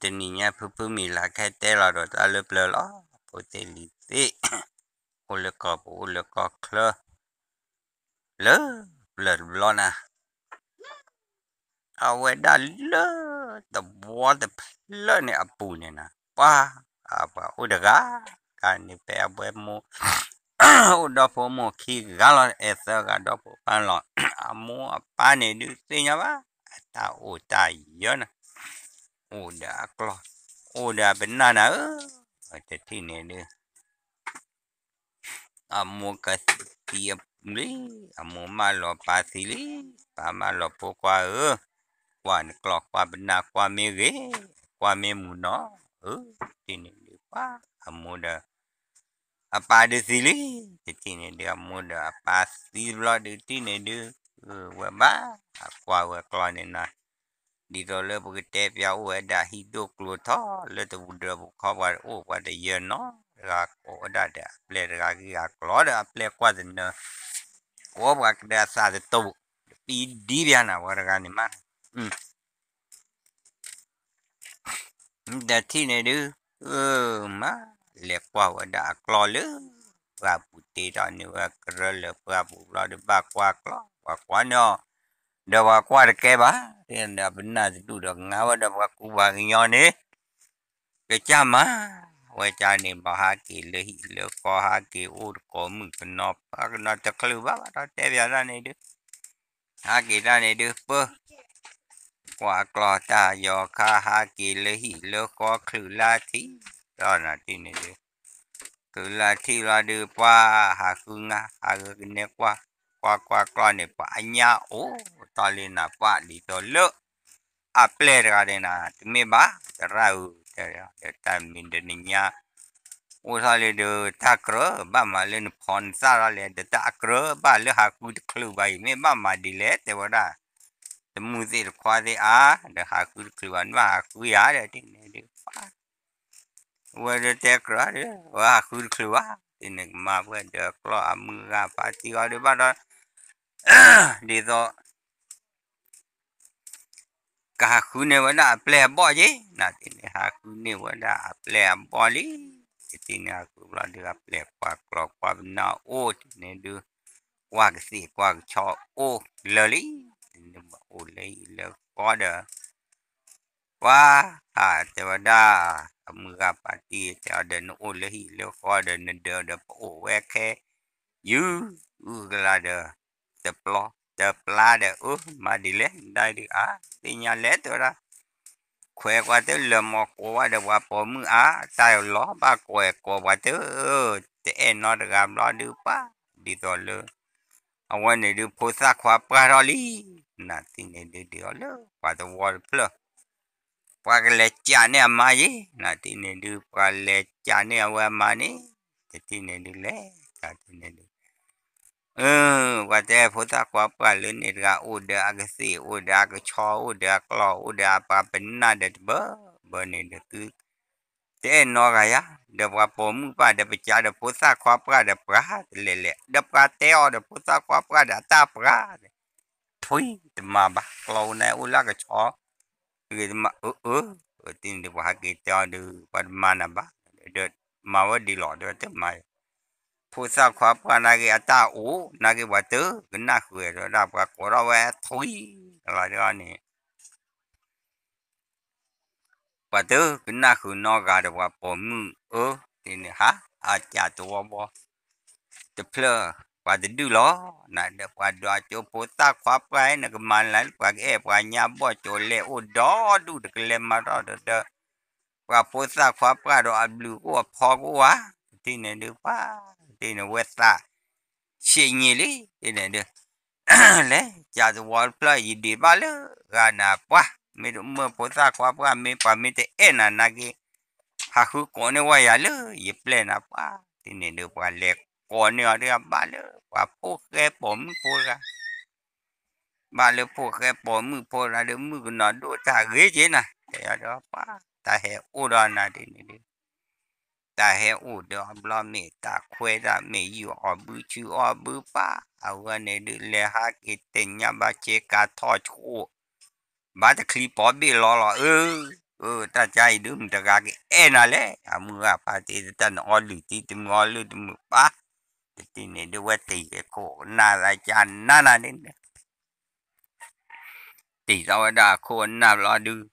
တနံၤညါဖုဖုမံၤလၢ်ခဲတဲလီၤဒီးတၢ်လၢပျၢၤလီၤ. ဖိသ့ၣ်လံၤသ့ၣ် အိၣ်လၢကီၢ်ပူၤအိၣ်လၢကီၢ်ချၢ လၢပျၢၤတဘျီနၤ အဝဲဒၣ်လၢ သဝီတဖျၢၣ်န့ၣ်အပူၤန့ၣ်နၤ ပှၤ ပှၤအိၣ်တဂၤ ကန့ၣ်ဖဲအဝဲမိၢ် အိၣ်ဒီဖိမိၢ်ခံဂၤလီၤ အဲၣ်သၢဂၤဒီဖိပၢ်လီၤ. အမိၢ်အပၢ်န့ၣ်ဒုးသ့ၣ်ညါဘၣ် အတၢ်အိၣ်တၢ်ယၢၤနၤ အိၣ်ဒီးအကျီၢ် အိၣ်ဒီးအပနၢ်နၤဧၢ, တထံၣ်န့ၣ်ဒုး အမိၢ်ကသံလံ, အမိၢ်မၢလီၤပၢ်သံလံ, ပၢ်မၢလီၤဖိခွါဧၢ, ကွၢ်နကျီၢ်ကွၢ်ပနၢ်ကွၢ်မ့ၢ်ဂ့ၤ, ကွၢ်မ့ၢ်မုာ်နီၤ, အၢ, တထံၣ်န့ၣ်ဒုးပှၤ အမိၢ်ဒီး အပၢ်ဒုးသံလံ, တထံၣ်န့ၣ်ဒုးအမိၢ်ဒီးအပၢ်သံဘျီဒုးတထံၣ်န့ၣ်ဒုး, ဝဲဘၣ် အကွၢ်ဝဲကျီၢ်န့ၣ်နၤ, ဒ်သိးလၢပကတဲပၠးအိၣ်ဝဲဒၣ်ဟံၣ်ဒိၣ်ကျိၤထီၣ်လၢတဝူၤဒၢးပူၤခီပှၤတအိၣ်ပှၤတယၢၤနီတဂၤကိးဝဲဒၣ်ဒီးအပျဲၢ်တဂၤဂ့ၢ်ဂၤကျီၢ်ဒီးအပျဲၢ်ကွၢ်သနၢ, ကိးပှၤကဒၢအသးတတိာ်, တပံဒံပၠးနၤပှၤတဂၤန့ၣ်မး တထံၣ်န့ၣ်ဒုး, မး, လဲၤကွၢ်ဝဲဒၣ်အကျီၢ်လၢ ပှၢ်ပူၤတ့ထီၣ်န့ၢ်ဝဲကရၢလၢပှၢ်ပူၤဘျီဒီးဘၣ်ကွၢ်ကျီၢ်, ပှၤကွၢ်န့ၢ်အီၤ, ဒီးပှၤကွၢ်တကဲဘၣ်, ဒီးပနၢ်တဒူၣ်ဒီးငါဝဲဒီးပှၤကူပှၤကညီန့ၣ်, ကစၢ်မၤ, ဝဲကန့ၣ်ဘၣ်ဟးက့ၤလၢဟံၣ်လၢဃီဟးက့ၤအိၣ်တကိးမုၣ်ကနီၤဖးကနီၤတချုးဘၣ်ဘၣ်ဒီးတဲပၠးတၢ်န့ၣ်ဒုး ဟးက့ၤတၢ်န့ၣ်ဒုးပၢ, ကွၢ်ကျီၢ်တၢ်ယီၤခါဟးက့ၤလၢဟံၣ်လၢဃီချုးလၢထံၣ်, ဒီးနၤတထံၣ်န့ၣ်ဒုး, ချုးလၢထံၣ်လီၤဒုးပှၤဟးဃုငါ ဟးဂုာ်ကနဲကွၢ်, ကွၢ်ကွၢ်ကျီၢ်န့ၣ် ပှၤအညါအိၣ်ထီၣ်လံနၤပှၤဒ်သိးလၢ အပျဲၢ်တဂၤန့ၣ်နၤ တမ့ၢ်ဘၣ် သရၣ်ဧၢ, တဲဒီးတၢ်မံၤဒီးနညါ အိၣ်ထီၣ်လံဒီး တၢ်ကြၢးဘၣ်မၤလၢနဖီနသၣ်ထီၣ်လဲၣ်, ဒီးတၢ်အကြၢးဘၣ်လၢဟးဃုတချုးဘၣ်အံၤ မ့ၢ်ဘၣ်မၤဒ်လဲၣ် တဲဝဲဒၣ်, တမုၢ်သ့ၣ်တခွါသ့ၣ်အါ, ဒီးဟးဃုတချုးဘၣ် နဘၣ်ဟးဃုယၤဒီး တထံၣ်န့ၣ်ဒုး ပှၤ ဝဲဒီးတဲကြၢးဒီး ဝဲဟးဃုတချုးဘၣ်, တထံၣ်န့ၣ်ကမၤဝဲဒီးကျီၢ်အမုၢ်ဂၤဖးတံၢ်အီၤဒုးဘၣ်ဒီး ဒ်သိး ကဟးဃုန့ၢ်ဝဲဒၣ်အပျဲၢ်အဘီၣ်က့ၤ, နတထံၣ်န့ၣ် ဟးဃုန့ၢ်ဝဲဒၣ်အပျဲၢ်အဘီၣ်လံ, တထံၣ်န့ၣ်ဟးဃုဘျီဒုးအပျဲၢ်ကွၢ်ကျီၢ်ကွၢ်ပနၢ်အိၣ်တထံၣ်န့ၣ်ဒုး, ကွၢ်ကသ့ၣ်ကွၢ်ကဆီအိၣ်လၢာ်လံ, တထံၣ်န့ၣ်ဘၣ်အိၣ်လၢဟံၣ်လၢဃီဒီး ပှၤ တဲဝဲဒၣ်, အမုၢ်ဂၤဖးတံၢ်တဲအီၤဒီး နအိၣ်လၢဟံၣ်လၢဃီဒီး နဒၢးဒီးပအိၣ်ဝဲခဲ ယုၢ်အုၣ်ကလၤဒီး တပျီ တပျါဒီး အၢ မၤဒ်လဲၣ် နဒၣ်ဒုးအါ သ့ၣ်ညါလဲၣ် တဲဝဲဒၣ်, ခွဲးကွၢ်တၢ်လၢာ်မီၤကိးဝဲဒီးပှၤပိာ်မုၣ်အါ တၢ်လီၤဘၣ်ကွဲးကိးပှၤတၢ်, တအဲၣ်နီတဂၤဘျီဒုးပှၤ, ဒ်သိးလၢ အဝဲန့ၣ်ဒုး ဖိသၣ်ခွါပှၢ်ထီၣ်လံ, နတထံၣ်န့ၣ်ဒုးဒုးအီၤလၢ ပှၤသဝီတဖျၢၣ် ပှၤကလဲၤကးန့ၢ်အမါယ့ၣ်, နတထံၣ်န့ၣ်ဒုး ပှၤလဲၤကးန့ၢ်အဝဲအမါန့ၣ်, တထံၣ်န့ၣ်ဒုးလဲၤ, တထံၣ်န့ၣ်ဒုး အၢ ပှၤတဲဖိသၣ်ခွါပှၢ်လၢန့ၣ်တဂၤ အိၣ်ဒီးအကသ့ၣ် အိၣ်ဒီးအကဆီ အိၣ်ဒီးအကျီၢ် အိၣ်ဒီးအပှၤပနၢ်ဒီးတဘၢဘၢန့ၣ်ဒီး သုတအဲၣ်နီတဂၤယၤ, ဒီးပှၤပိာ်မုၣ်ပှၢ်ဒီးပကးဒီးဖိသၣ်ခွါပှၢ်ဒီးပှၤတလဲၤလဲၣ်, ဒီးပှၤတဲအီၤဒီးဖိသၣ်ခွါပှၢ်ဒီးအတၢ်ပှၤ ထွံၣ်တမၤဘၣ် ကျီၢ်အိၣ်န့ၣ်အိၣ်လၢကဆီ, ဂ့ၤတမၤအၢအၢ, တထံၣ်န့ၣ်ဒုး ပှၤဟးက့ၤတဲအီၤဒီး ပှၤတမၤနၤဘၣ်, ဒီးမၤဝဲဒ်လီၤ ဒီးတမၤ ဖိသၣ်ခွါပှၢ်နာ်က့အတၢ်အိၣ် နာ်က့ပှၤတကနၣ်ဃုာ်ဒီးဒၣ်ပှၤကိးထီၣ်ဝဲထွံၣ်လီၤန့ၣ် ပှၤတကနၣ်ဃုာ်နီတဂၤဒီးပှၤပိာ်မုၣ်အၢ, တထံၣ်န့ၣ်ဟါ အကးတဝီဘီ တဖျၢၣ် ပှၤတဒုၣ်လီၤ, နဒီးပှၤဒွးကၠိဖိသၣ်ခွါပှၢ် နကမၤလၢပှၤကအဲၣ်ပှၤညါဘီၣ်ကၠိလဲၣ်အိၣ်ဒီဒူၣ်တကလဲၤမၤထီၣ်ဒီး ပှၤဖိသၣ်ခွါပှၢ်ဒီးအဘျုးအိၣ်အဖီကအိၣ်ဧါ, တထံၣ်န့ၣ်ဒုးပှၤ, တထံၣ်န့ၣ်ဝဲသး ဆံးညံလံ, တထံၣ်န့ၣ်ဒုး လဲၤကးတဝီတဖျၢၣ် ယဒံးဘၣ်လၢဂၤနၤပှၤ, မ့ၢ်တမၢဖိသၣ်ခွါပှၢ် မ့ၢ်ပှၤမ့ၢ်တအဲၣ်နၤနာ်က့ ဟးဃုကိးန့ၢ်ဝဲယၤလၢယပျဲၢ်နၤပှၤ, တထံၣ်န့ၣ်ဒုး ပှၤလဲၤကိးန့ၢ်အီၤဒုး ဘၣ်လၢပှၤဖိၣ်ဃဲပိာ်မုၣ်ဖိတဂၤ ဘၣ်လၢဖိၣ်ဃဲပိာ်မုၣ်ဖိတဂၤဒီး မုၣ်ကနီၤဒိၣ်တၢ်ဂ့ၤက့ၤနၤ, တဲအီၤဒီးပှၤ တၢ်ဟဲအိၣ်ဒီးနၤဒ်န့ၣ်ဒုး တၢ်ဟဲအိၣ်ဒီးအဘျီ မ့ၢ်တၢ်ခွဲးတၢ် မ့ၢ်ယုၢ်အီၣ်ဘုဆူအီၣ်ဘုပၢ်, အဝဲန့ၣ်ဒုး လဲၤဟးက့ၤတညါဘၣ်ဆ့ကၤထီၣ်ဆှိး, ဘၣ်တချံပီဘ့ၣ်လီၤလီၤ, အၢ အၢ တၢ်ကါအံၤဒုး မတၤတဂၤကအဲၣ်နၤလဲၣ်. အမုၢ်ဂၤဖါတံၢ် တၢ်နအီလုၢ်ထံတမုာ်အီလုၢ်တမုာ်ပၢ်, တထံၣ်န့ၣ်ဒုး ဝဲတ့ၢ်က့ၤခိၣ်နၢ်သးကနၢ်နၢ်န့ၣ် တ့ၢ်ထီၣ်ဝဲဒၣ်အခိၣ်အနၢ်ဘျီဒုး,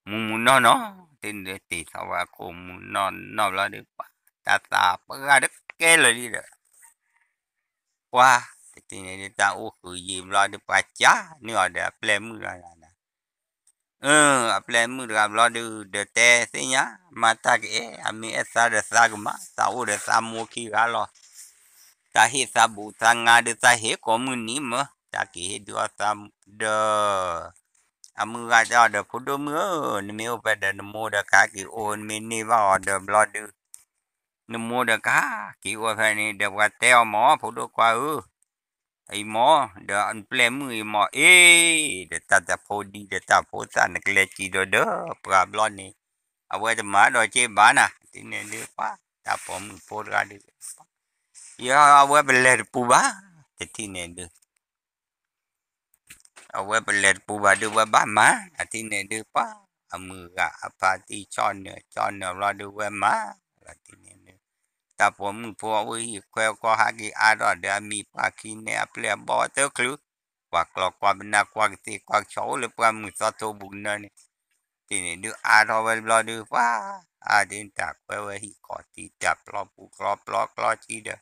မူမူနီၢ်နီၢ်, တထံၣ်န့ၣ်ဒုး တ့ၢ်ထီၣ်ဝဲအခိၣ်မူနီၢ်နီၢ်ဘျီဒုး ပှၤတၢ်သးပှၢ်တကဲလၢာ်လံဒီး ပှၤ တထံၣ်န့ၣ်ဒုး တၢ်အိၣ်ဃုာ်ယံာ်ဘျီဒုး ပှၤကးန့ၢ်အီၤဒီးအပျဲၢ်မုၣ်လီၤဒီး အၢ အပျဲၢ်မုၣ်တဂၤဘျီဒုး ဒီးတဲသ့ၣ်ညါ မါတၢ်ကအဲၣ် အမ့ၢ်အဲၣ်သးဒီးသးကမၤ သးအိၣ်ဒီးသးမိၢ်ခံဂၤလီၤ. သးဟ့ၣ်သးဘူးသးငါဒုး သးဟ့ၣ်ကိးမုၢ်နံၤမၢ် တၢ်က့ၤဟ့ၣ်ဒုးအီၣ်သးဒီး အမုၢ်ဂၤတဲအီၤဒီး ဖိဒိၣ်မုၣ်ဧၢ, နမ့ၢ်အိၣ်ဖဲဒီးနမိၢ်ဒီးကဟဲက့ၤအိၣ် နမ့ၢ်န့ၢ်ဘၣ်အီၤဒီးဘျီဒုး နမိၢ်ဒီးကဟဲက့ၤအိၣ်ဖဲန့ၣ် ဒီးပှၤတဲအီၤမၢ် ဖိဒိၣ်ခွါဧၢ အံၤမၢ် ဒီးနပျဲၢ်မုၣ်အံၤမၢ် အ့ ဒီးတၢ်တဖိဒံဒီးတၢ်ဖိသၣ်နကလဲၤကံၤဒီးဒီးပှၤဘျီန့ၣ် အဝဲတမၤဒီးက့ၤဘၣ်နၤ တထံၣ်န့ၣ်ဒုး ပှၤတၢ်ပိာ်မုၣ်ဖိတဂၤဒုး ယအဝဲပလဲၤတပူၤဘၣ် တထံၣ်န့ၣ်ဒုး အဝဲပလဲၤတပူၤဘၣ်ဒုး ဝဲဘၣ်မၤ တထံၣ်န့ၣ်ဒုး ပှၤအမုၢ်ဂၤအဖါတံၢ်ဆီၣ်နၢၤ ဆီၣ်နၢၤဘျီဒုး ဝဲမၤ တထံၣ်န့ၣ်ဒုး တၢ်ပိာ်မုၣ်ဖိအအိၣ်ဟံၣ်ခွဲးကီၢ်ဟဲက့ၤအါထီၣ်ဒီးအမံၤပှၢ်ခံန့ၣ် အပျဲၢ်အဘီၣ်တချုး ကွၢ်ကျီကွၢ်ပနၢ်ကွၢ်ကသ့ၣ်ကွၢ်ကဆီအိၣ်လၢပှၢ်မုၢ် သီထိးဘူးကနၢန့ၣ် တထံၣ်န့ၣ်ဒုး အါထီၣ်ဝဲဘျီဒုး ပှၤအါဒုး တၢ်ကွဲးဝဲဟံၣ်ခီၣ်ထံး တၢ်ပျီပူၤကျီပျီကျီထံ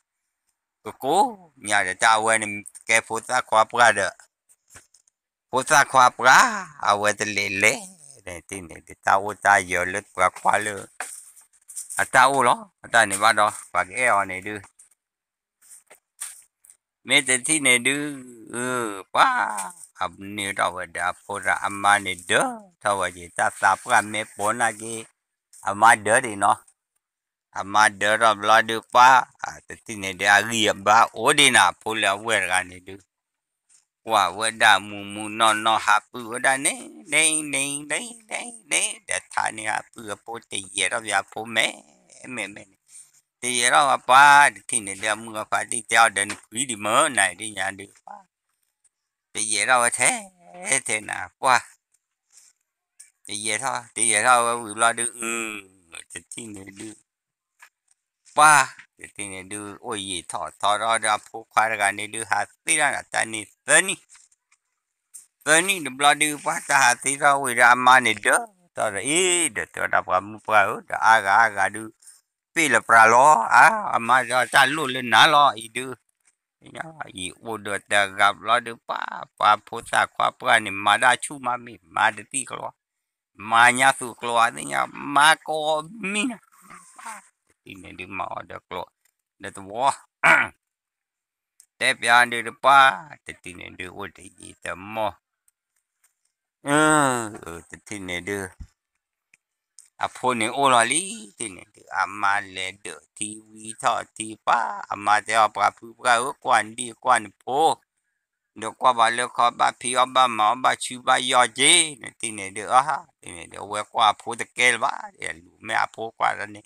ဒီး ကကိးညါဒီး တၢ်အဝဲန့ၣ်ကဲဖိသၣ်ခွါပှၢ်ဒီး ဖိသၣ်ခွါပှၢ် အဝဲတလဲၤလဲၤ တထံၣ်န့ၣ်ဒုး တၢ်အိၣ်တၢ်ယၢၤလၢပှၤကွၢ်လၢ အတၢ်အိၣ်လီၤ အတၢ်န့ၣ်ဘၣ်ဒီး ပှၤကအဲၣ်အီၤန့ၣ်ဒုး မ့ၢ်တထံၣ်န့ၣ်ဒုး ပှၤ အန့ၢ်ထီၣ်ဝဲဒီးအဖိဒီးအမါန့ၣ် ဒၢထီၣ်ဝဲက့ၤ တၢ်သးပှၢ်မ့ၢ်ပိာ်နာ်က့ၤ အမါဒၢဒံးနီၤ အမါဒၢထီၣ်ဘျီဒုး ပှၤ တထံၣ်န့ၣ်ဒုး အဂံၢ်အဘါအိၣ်ဒံးနၤ အဖိလၢအဝဲၢ်တဂၤန့ၣ်ဒုး ကွၢ်ဝဲဒၣ်မူးမူးနီၢ်နီၢ် ဟးပုၢ်ဝဲဒၣ်န့ၣ် ဒ့ဒ့ဒ့ဒ့ဒ့ ဒီးထါန့ၣ် ဟးပုၢ်အဖိတယဲၢ်ထီၣ်ဘၣ်အဖိမဲာ် မဲာ်မဲာ်န့ၣ် တယဲၢ်ထီၣ်ဝဲပှၤ တထံၣ်န့ၣ်ဒုး အမုၢ်အဖါတံၢ်တဲအီၤဒီး နဖှံဒံးမၢ် နၤဒ်ညါဒုး ပှၤ တယဲၢ်ထီၣ်ဝဲထဲ ထဲနၤ ပှၤ တယဲၢ်ထီၣ် တယဲၢ်ထီၣ်ဝဲဝံၤဘျီဒုး အ တထံၣ်န့ၣ်ဒုး ပှၤ တထံၣ်န့ၣ်ဒုး အိၣ်ယံာ်ထီၣ်ထီထီၣ်ဒီး အဖိခွါတဂၤန့ၣ်ဒုး ဟးသ့ထီၣ်တၢ်န့ၣ်သၢနံၣ် သၢနံၣ်တဘျီဒုး ပှၤတၢ်ဟးသ့ထီၣ်ဝံၤဒီး အမါန့ၣ်ဒၢထီၣ်ဒီး အ့ ဒီးတဲဝဲဒၣ်ပှၤမုၣ်ပှၢ်ဧၢ ဒီးအါဂၤအါဂၤဒုး ပ့ၢ်လၢပြၤလီၤ အါ အမါဒီးတၢ်လိၣ်လၢနၤလီၤ အံၤဒုး ယံာ်အိၣ်ဒီးတဂၤဘျီဒုး ပှၤ ပှၤဖိသၣ်ခွါပှၢ်န့ၣ် မၤတၢ်ဆူၣ်မးမ့ၢ် မၤတသံၣ်ကျိၤ မၤညါသူၣ်ကျိၤအသ့ၣ်ညါ မၤကိးမံၤနၤ တထံၣ်န့ၣ်ဒုး မၤအီၤဒီးကျိၤ ဒီးသဝီ တဲပျးဒုးတပှၢ် တထံၣ်န့ၣ်ဒုး အိၣ်တယံာ်တမီၢ် တထံၣ်န့ၣ်ဒုး အဖိန့ၣ်အိၣ်လီၤလံ တထံၣ်န့ၣ်ဒုး အမါလဲၤဒၢးထံဝံထီၣ်ထံပှၤ အမါတဲအီၤ ပှၤဖုပှၢ်ဧၢ ကွၢ်နဒံၣ်ကွၢ်နဖိ ဒီးကွၢ်ဘၣ်လၢခီဘၣ်ဖံးအီၣ်ဘၣ်မၤအီၣ်ဘၣ်ဆူဘၣ်ယီၢ်က့ၤ နတထံၣ်န့ၣ်ဒုး အတထံၣ်န့ၣ်ဒုး အဝဲကွၢ်အဖိတကဲလၢၤဘၣ် လူၤမ့ၢ်အဖိကွၢ်ဒီးန့ၣ်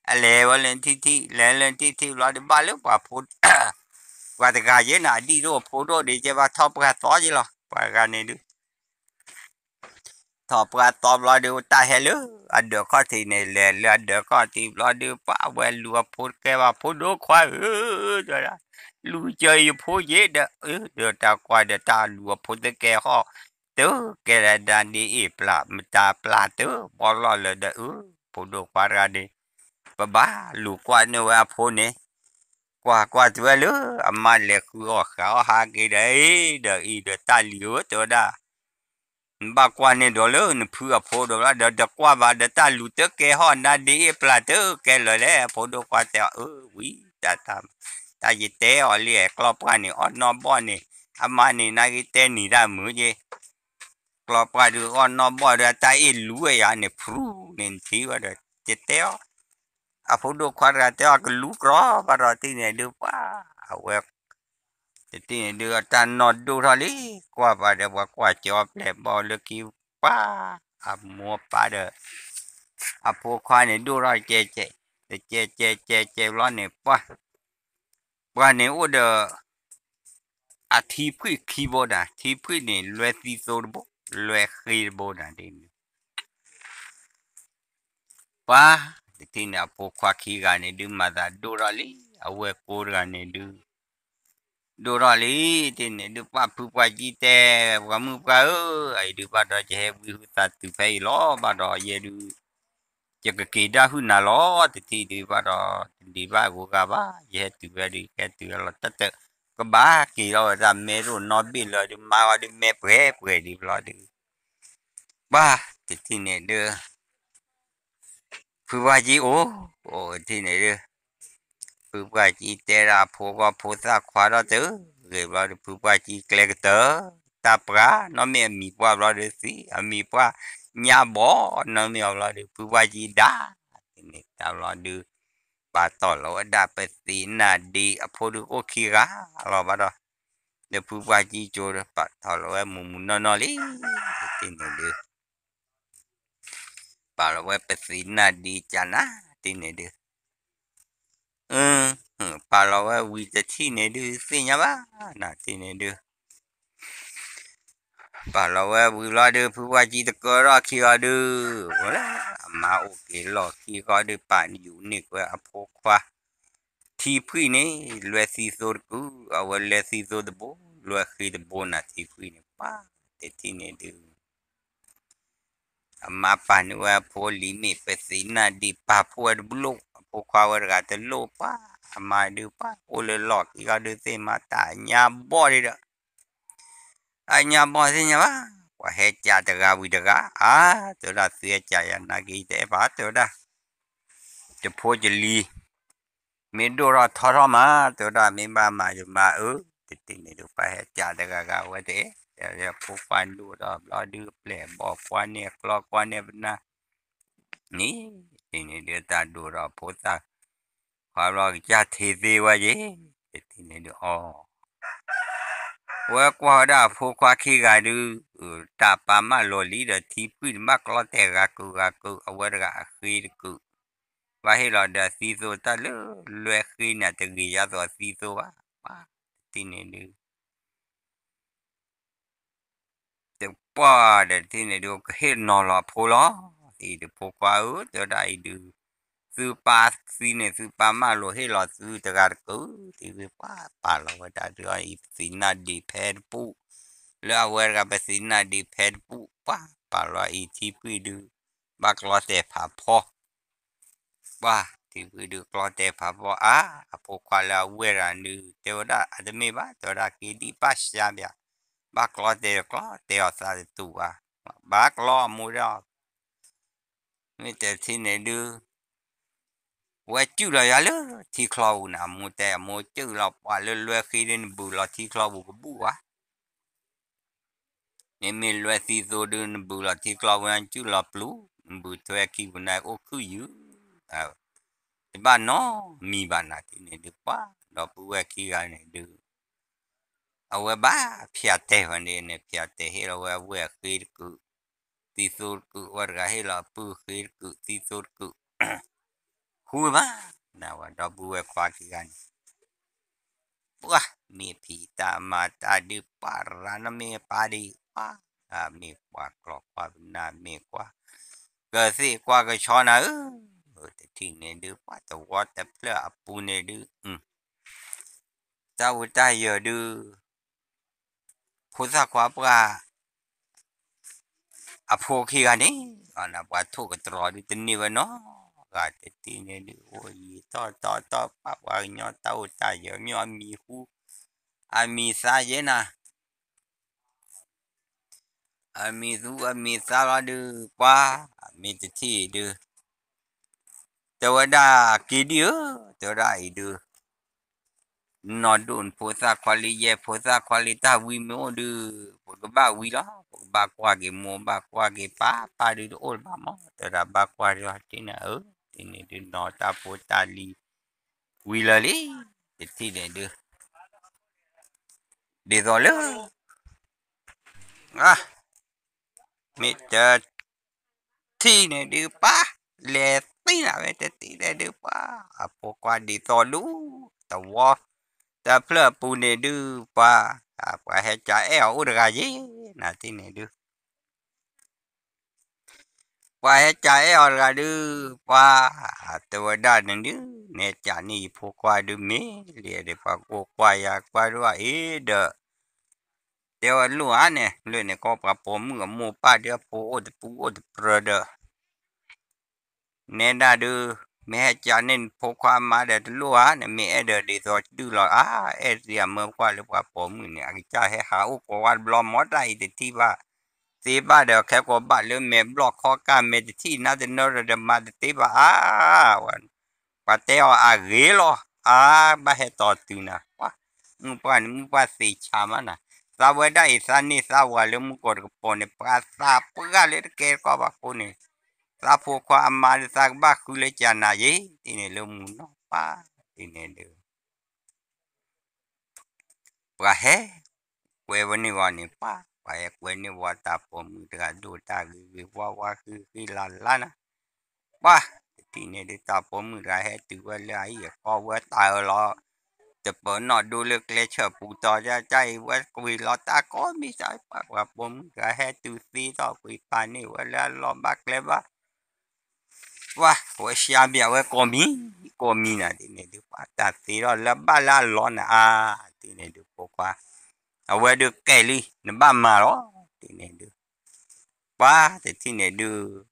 အလဲၤဝဲလၢနထံၣ်ထံၣ် လဲၤလၢနထံၣ်ထံၣ်ဘျီဒုး ဘၣ်လၢပှၤဖိ ပှၤတဂၤယဲနၤ အဒံၣ်ဒိၣ်အဖိဒိၣ်ဒံးကဲဘၣ် ထီၣ်ပှၢ်သီက့ၤလီၤ ပှၤတဂၤန့ၣ်ဒုး ထီၣ်ပှၢ်သီဘျီဒုး တၢ်ဟဲလၢအဒၢးခီၣ်ထံးန့ၣ် လဲၤလၢအဒၢးခီၣ်ထံးဘျီဒုး ပှၤဝဲလူၤအဖိတကဲဘၣ် ဖိဒိၣ်ခွါဧၢ တဲဝဲဒၣ် လူၤစၢၤယဖိယ့ၣ်ဒီး အၢ ဒီးတၢ်ကွၢ်ဒီးတၢ်လူၤအဖိတကဲဟီၣ် တကဲလၢဒၣ်ဒ်အ့ၣ်ပျၢ် မတၤပျၢ်တဘီလီၢ်လၢဒီး အၢ ဖိဒိၣ်ခွါတဂၤန့ၣ် ပဘၣ်လူၤကွၢ်န့ၢ်ဝဲအဖိန့ၣ် ကွၢ်ကွၢ်တုၤဝဲလၢအမါလဲၤဃုအီၣ်ဃာ်အီၣ်ဟးက့ၤဒီး အ့ ဒီးအံၤဒီးတၢ်လံၤဧၢ တဲဝဲဒၣ် နဘၣ်ကွၢ်န့ၢ်ဒီးလၢနဖုအဖိဒီး ဒီးကွၢ်ဘၣ်ဒီးတၢ်လူၤတကဲဟီၣ် နၤဒ်အ့ၣ်ပျၢ်တကဲလၢၤလဲၣ် အဖိဒိၣ်ခွါတဲအီၤ အၢ ဝံၤ တၢ် တၢ်ယတဲအီၤလံ ကျီၢ်ပှၢ်န့ၣ် အီၣ်နီၢ်ဘီၣ်န့ၣ် အမါန့ၣ် နာ်က့တဲနံၤတၢ်မုာ်က့ၤ ကျီၢ်ပှၢ်ဒုးအီၣ်နီၢ်ဘီၣ်ဒီး အတၢ်အ့ၣ်လူၤဝဲယၤန့ၣ် ဖရူန့ၣ် နထံၣ်ဝဲဒီး ယတဲအီၤ အဖိဒိၣ်ခွါတဂၤတဲအီၤ ကလူၤကြီဘၣ်ဒီး တထံၣ်န့ၣ်ဒုး ပှၤ အဝဲ တထံၣ်န့ၣ်ဒုး အတၢ်နီၢ်ဒိၣ်ထီၣ်လံ ကွၢ်ပှၤဒီး ပှၤကွၢ်ကၠီပျဲၢ်ဘီလၢခံ ပှၤ အမိၢ်ပၢ်ဒီး အဖိခွါန့ၣ်ဒိၣ်ထီၣ်ကဲကဲ တကဲကဲကဲကဲဘျီန့ၣ် ပှၤ ပှၤန့ၣ်အိၣ်ဒီး အထံဖှံၣ်ခံဘိဒၣ် ထံဖှံၣ်န့ၣ် လွဲသံသိတဘိ လွဲဃ့တဘိဒၣ်ဒ်န့ၣ် ပှၤတထံၣ်န့ၣ် အဖိခွါခံဂၤန့ၣ်ဒုး မၤသးဒိၣ်ထီၣ်လံ, အဝဲၢ်ကိတဂၤန့ၣ်ဒုး ဒိၣ်ထီၣ်လံ, တထံၣ်န့ၣ်ဒုး ပှၤဖုပှၢ်ကံတဲ, ပှၤမုၣ်ပှၢ်ဧၢ, အအံၤဒုးဘၣ်ဒီး ယဟဲဝံဟုသးတုၤဖဲအံၤလီၤ, ဘၣ်ဒီးယဲဒုး ယကက့ၤဒၣ်ဟုၣ်နၤလီၤ, တထံၣ်ဒုးဘၣ်ဒီး တဒံးဘၣ်အဂိဂၤဘၣ်, ယဟဲတုၤဖဲဒုး ကဲတုၤဝဲလီၤတၢ်တ, ကဘၣ်က့ၤလီၤဝဲဒၣ် မဲရိၣ်နီဘ့ၣ်လၢဒုး မါဝဲဒုး မဲပှဲၤပှဲၤဒံးဘျီဒုး ပှၤတထံၣ်န့ၣ်ဒုး ဖုပှၢ်ကံအိၣ်, အိၣ်တထံၣ်န့ၣ်ဒုး ဖုပှၢ်ကံတဲဒၣ်အဖိဂီၢ်ဖိသၣ်ခွါဒီးတဂ့ၤဘျီဒုး ဖုပှၢ်ကံကျဲကတၢၢ်, တၢ်ပှၤ နီၢ်မ့ၢ်အမံၤပှၢ်ဘျီဒုးသံ, အမံၤပှၢ်ညါဘီ, နီၢ်မ့ၢ်အီၤဘျီဒုး ဖုပှၢ်ကံဒါ, တထံၣ်န့ၣ်တၢ်ဘျီဒုး ပာ်ထီၣ်လီၤဝဲဒၣ်ပသံးနၢ်ဒ့အဖိဒုးအိၣ်ခံဂၤလီၤဘၣ်ဒီး, ဒီးဖုပှၢ်ကံကၠိဒီး ပာ်ထီၣ်လီၤဝဲမူးမူးနီၢ်နီၢ်လံ, တထံၣ်န့ၣ်ဒုး ပာ်လီၤဝဲပသံးနၢ်ဒ့ကနၣ်တထံၣ်န့ၣ်ဒုး, ပာ်လီၤဝဲဝံၤတထံၣ်န့ၣ်ဒုး သ့ၣ်ညါဘၣ်, နတထံၣ်န့ၣ်ဒုး ပာ်လီၤဝဲဝံၤလီၤဒုး ဖုပှၢ်ကံတကၢထီၣ်ခံဂီၤဒုး, ဝဲလၢအမါအိၣ်က့ၤလီၢ်ခံဂီၤဒုး ပာ်ယူၤန့ၢ်ကွံာ်အဖိခွါ ထံဖှံၣ်န့ၣ် လွဲသံသိတကုာ်, အဝဲလဲၤသံသိတဘိ, လွဲဃ့တဘိနၤ ထံဖှံၣ်န့ၣ် ပှၤတထံၣ်န့ၣ်ဒုး အမါပာ်န့ၢ်ဝဲအဖိလံၤမ့ၢ်ပသံးနၢ်ဒ့ ပာ်ဖှိၣ်ဝဲတဘျီ, အဖိခွါဝဲတဂၤတလိၣ်ပှၤ, အမါဒုးပှၤ အိၣ်လၢလီၢ်ခံဂီၤဒုး သ့ၣ်မါတၢ်ညါဘီၣ်ဒံးဒီး အညါဘီၣ်သ့ၣ်ညါဘၣ်, ပှၤဟဲကးတဂၤဝံၤတဂၤ, အါ, တဲဝဲဒၣ် သုဟဲကးယၤနာ်က့ တအဲၣ်ဘၣ်, တဲဝဲဒၣ်, တဖိကလံၤ မ့ၢ်ဒိၣ်ထီၣ်ထီထီၣ်မး, တဲဝဲဒၣ် မ့ၢ်ဘၣ်မၤယမၤအၢ, တထံၣ်န့ၣ်ဒုး ပှၤဟဲကးတဂၤဂၤဝဲတအဲၣ်, ယဖိခွါဒိၣ်ထီၣ်ဘျီဒုး ပျဲၢ်ဘီၣ်ကွၢ်န့ၢ်ကျီကွၢ်န့ၢ်ပနၢ်, န့ၣ်, တထံၣ်န့ၣ်ဒုး တၢ်ဒိၣ်ထီၣ်ဖိသၣ်ခွါဘျီ ကစၢ်ထံးသ့ဝဲယ့ၣ်, တထံၣ်န့ၣ်ဒုး အီ ဝဲကွၢ်ဝဲဒၣ်အဖိခွါခံဂၤဒုး, တၢ်ပာ်မၢလီၤလံဒီး ထံဖှံၣ်န့ၣ် ဘၣ်ကျီတဲာ်ဂၤကုာ်ဂၤကုာ်, အဝဲတဂၤအဃ့တကုာ်, ဘၣ်ဟ့ၣ်လီၤဒီးသံသိတၢ်လၢလွဲဃ့န့ၣ် တဂ့ၤယါသိးအသံသိဘၣ်, ပှၤတထံၣ်န့ၣ်ဒုး တပှၢ်ဒီးတထံၣ်န့ၣ်ဒုး ကဟ့ၣ်နီၤလီၤအဖိလီၤ, အံၤဒုးဖိခွါဧၢ, တဲဝဲဒၣ်အံၤဒုး သုပာ်သံန့ၣ် သုပာ်မၢလိာ်ဟ့ၣ်လီၤသုတဂၤတကုာ်, တထံၣ်ဒုး ပှၤပာ်လီၤဝဲဒၣ်ဒုး အံၤပသံးနၢ်ဒ့ဖဲတပူၤ, လၢအဝဲတဂၤပသံးနၢ်ဒ့ဖဲတပူၤ, ပှၤပာ်လီၤအံၤထံဖှံၣ်ဒုး ဘၣ်ကျီတဲာ်ဖးဖီ ပှၤထံဖှံၣ်ဒုးကျီတဲာ်ဖးဖီအါ, အဖိခွါလၢအဝဲၢ်တဂၤဒုး တဲဝဲဒၣ် အတမ့ၢ်ဘၣ်, တဲဝဲဒၣ် က့ၤဒံးပၢ်စှၤပၠး, ဘၣ်ကျီတဲာ်ကျီတဲာ်အီၤသးတတူာ်ဘၣ်, ဘၣ်ကျီအမိၢ်ဒၣ်, မ့ၢ်တထံၣ်န့ၣ်ဒုး ဝဲစုၣ်လီၤယၤလၢထံချီပူၤန့ၣ်, အမိၢ်တဲ အမိၢ်စုၣ်လီၤပှၤလၢလွဲဃ့ဒုး နဘုးလီၤထံချီပူၤကဘူၣ်ဘၣ် မ့မ့ၢ်လွဲသံသိဒုး နဘုးလီၤထံချီပူၤ နစုၣ်လီၤပျူၤ, နဘုးထွဲခံပူၤန့ၣ် အိၣ်ခုၣ်ယုၢ်, တဘၣ်နီတမံၤဘၣ်နၤ တထံၣ်န့ၣ်ဒုး ပှၤ ဒီပုၢ်ဝဲၢ်ခံဂၤန့ၣ်ဒုး အဝဲဘၣ်ဖၠးတဲာ်ဝဲန့ၣ်န့ၣ် ဖၠးတဲာ်ဟ့ၣ်လီၤဝဲအဝဲၢ်အဃ့တကုာ်, သံသိတကုာ်, အဝဲတဂၤဟ့ၣ်လီၤအပုၢ်အဃ့တကုာ်, သံသိတကုာ်, ဃူမး, နဝဲဒီပုၢ်ဝဲၢ်ခွါခံဂၤန့ၣ် ပှၤမ့ၢ်ဖံးတၢ်မၤတၢ်ဒုး ပှၤရၤနီၢ်မ့ၢ်ပၢ်ဒံး ပှၤ, မ့ၢ်ပှၤကျီကွၢ်ပနၢ် မ့ၢ်ကွၢ်ကသ့ၣ်ကွၢ်ကဆီနၤဧၢ, တထံၣ်န့ၣ်ဒုး ပှၤသဝီတဖျၢၣ်အပူၤန့ၣ်ဒုး တၢ်အိၣ်တၢ်ယၢၤဒုး ဖိသၣ်ခွါပှၢ် အဖိခံဂၤန့ၣ် ပှၤထိၣ်ကတြီၤဒုးတန့ၢ်ဝဲနီတဂၤ တထံၣ်န့ၣ်ဒုး အိၣ်ယံၤတီၢ်တီၢ်တီၢ် ပာ်ပှၤကညီတၢ်အိၣ်တၢ်ယၢၤ မ့ၢ်အမံၤဟူ အမံၤသါယဲနၤ အမံၤသူအမံၤသါလီၤဒုး ပှၤ မ့ၢ်တထံၣ်ဒုး တဲဝဲဒၣ် က့ၤဒံဧၢ, တဲဝဲဒၣ်အံၤဒုး နီၢ်ဒိၣ်နဖိသၣ်ခွါလံ ယဲၢ်ဖိသၣ်ခွါလံ တၢ်ဝံမ့ၢ်အိၣ်ဒုး ပကဘၣ်ဝံလီၤ, ပကဘၣ်ကွၢ်က့ၤမိၢ် ဘၣ်ကွၢ်က့ၤပၢ်, ပၢ်ဒုးတအိၣ်လၢၤဘၣ်မး, တဲဝဲဒၣ် ဘၣ်ကွၢ်လီၤ တထံၣ်န့ၣ်ဧၢ, တထံၣ်န့ၣ်ဒုး နီၢ်တၢ်ဖိတၢ်လံၤ ဝံၤလၢာ်လံ, တထံၣ်န့ၣ်ဒုး ဒ်သိးလၢ မ့ၢ်တထံၣ်န့ၣ်ဒုးပှၤ လဲၤသံနၤဝဲ တထံၣ်န့ၣ်ဒုးပှၤ အဖိခွါဒ်သိးဒုး သဝီ တဖျၢၣ်အပူၤန့ၣ်ဒုးပှၤ ပှၤဟဲကအဲၣ်အီၤအိၣ်တဂၤယ့ၣ် နထံၣ်န့ၣ်ဒုး ပှၤဟဲကးအဲၣ်အီၤတဂၤဒုး, ပှၤတဲဝဲဒၣ်န့ၣ်ဒုး, နဟဲကးန့ၢ်ယဖိခွါဒုးမ့ၢ်လံဒီး ပှၤကိးကွၢ်ယၤကွၢ်ဒုးအအံၤဒီး, တဲဝဲလိၣ်ဧါန့ၣ် လၢန့ၣ်ကီပှၤပိာ်မုၣ်အမိၢ်ပၢ်ဒုးအဖိအိၣ်တပူၤအိၣ်တပြၢၤဒီး နဲဒၣ်ဒုး, မ့ၢ်ဟဲကးန့ၢ်နဖိခွါအမါဒီးတလိၣ်ဧါ, နမ့ၢ်အဲၣ်ဒိးဒ်သိးတဒုၣ်လီၤဧါ, အဲၣ်သံအမၢပှၢ်လၢပှၤပိာ်မုၣ်န့ၣ် အကစၢ်ဟဲဟးအိၣ်ကိးဝဲတဘျီ မ့ၢ်တၢ်အံၤတထံၣ်ဘၣ်သ့ဘၣ်ဒီး ခဲကိးဘၣ်လၢမဲာ်ဘျီၣ်ခီကၢ်မဲာ်တထံၣ် နၢ်တနၢဒီးတမၤတသ့ဘၣ်ဧါ, ပှၤတဲအီၤအဂ့ၤလီၤ, အါ ဘၣ်ဟဲတီၤတုၤနၤ, မုၢ်ပှၢ်န့ၣ် မုၢ်ပှၢ်သ့ဆါမးနၤ, သးဝဲဒၣ်အံၤသးန့ၢ်သးဝၤလၢမူကီၢ်တကပၤန့ၣ် ပှၤသးပှၢ်လၢတကဲတကီဘၣ်အဃိန့ၣ် သးဖိခွါအမါဒုးသးကဘၣ်ဃုလၢကၢ်နၤယ့ၢ်, ဒ်န့ၣ်လၢမုၢ်နီၢ်ပၢ်, ဒ်န့ၣ်ဒုး ပှၤဟဲကွဲဝဲန့ၢ်ဝဲန့ၣ်ပှၤ, ပှၤဟဲကွဲန့ၢ်ဝဲတၢ်ပိာ်မုၣ်တဂၤဒိၣ်တၢ်ဂ့ၤဂ့ၤဝါဝါဃ့ဃ့လၤလၤနၤ, ပှၤတထံၣ်န့ၣ်ဒုး တၢ်ပိာ်မုၣ်တဂၤဟဲတုၤဝဲလၢအဟံၣ်အဃီဝဲတၢ်အၢၣ်လီၤ, တပၢၤနီၣ်ဒိလၢကျဲဆၢၣ်ပူၤတီၤ တၢ်အံၤဝဲကွံာ်လီၤတၢ်ကိးမံၤစၢ်, ပှၤပိာ်မုၣ်တဂၤဟဲတုၤသ့ထီၣ်ကွံာ်ပာ်န့ၢ်ဝဲလၢအလီၢ်ဘၣ်ကျဲဘၣ် ပှၤဝဲရှါဘၣ်ဝဲကိးမံၤ, ကိးမံၤနၤ ဒ်န့ၣ်ဒုး ပှၤတၢ်သ့ထီၣ်လၢဘၣ်လၢအလီၢ်နၤအါ, ဒ်န့ၣ်ဒုး ဖိခွါ, အဝဲဒုးကဲလံ နဘၣ်မၤလီၤ, ဒ်န့ၣ်ဒုး, ပှၤတထံၣ်န့ၣ်ဒုး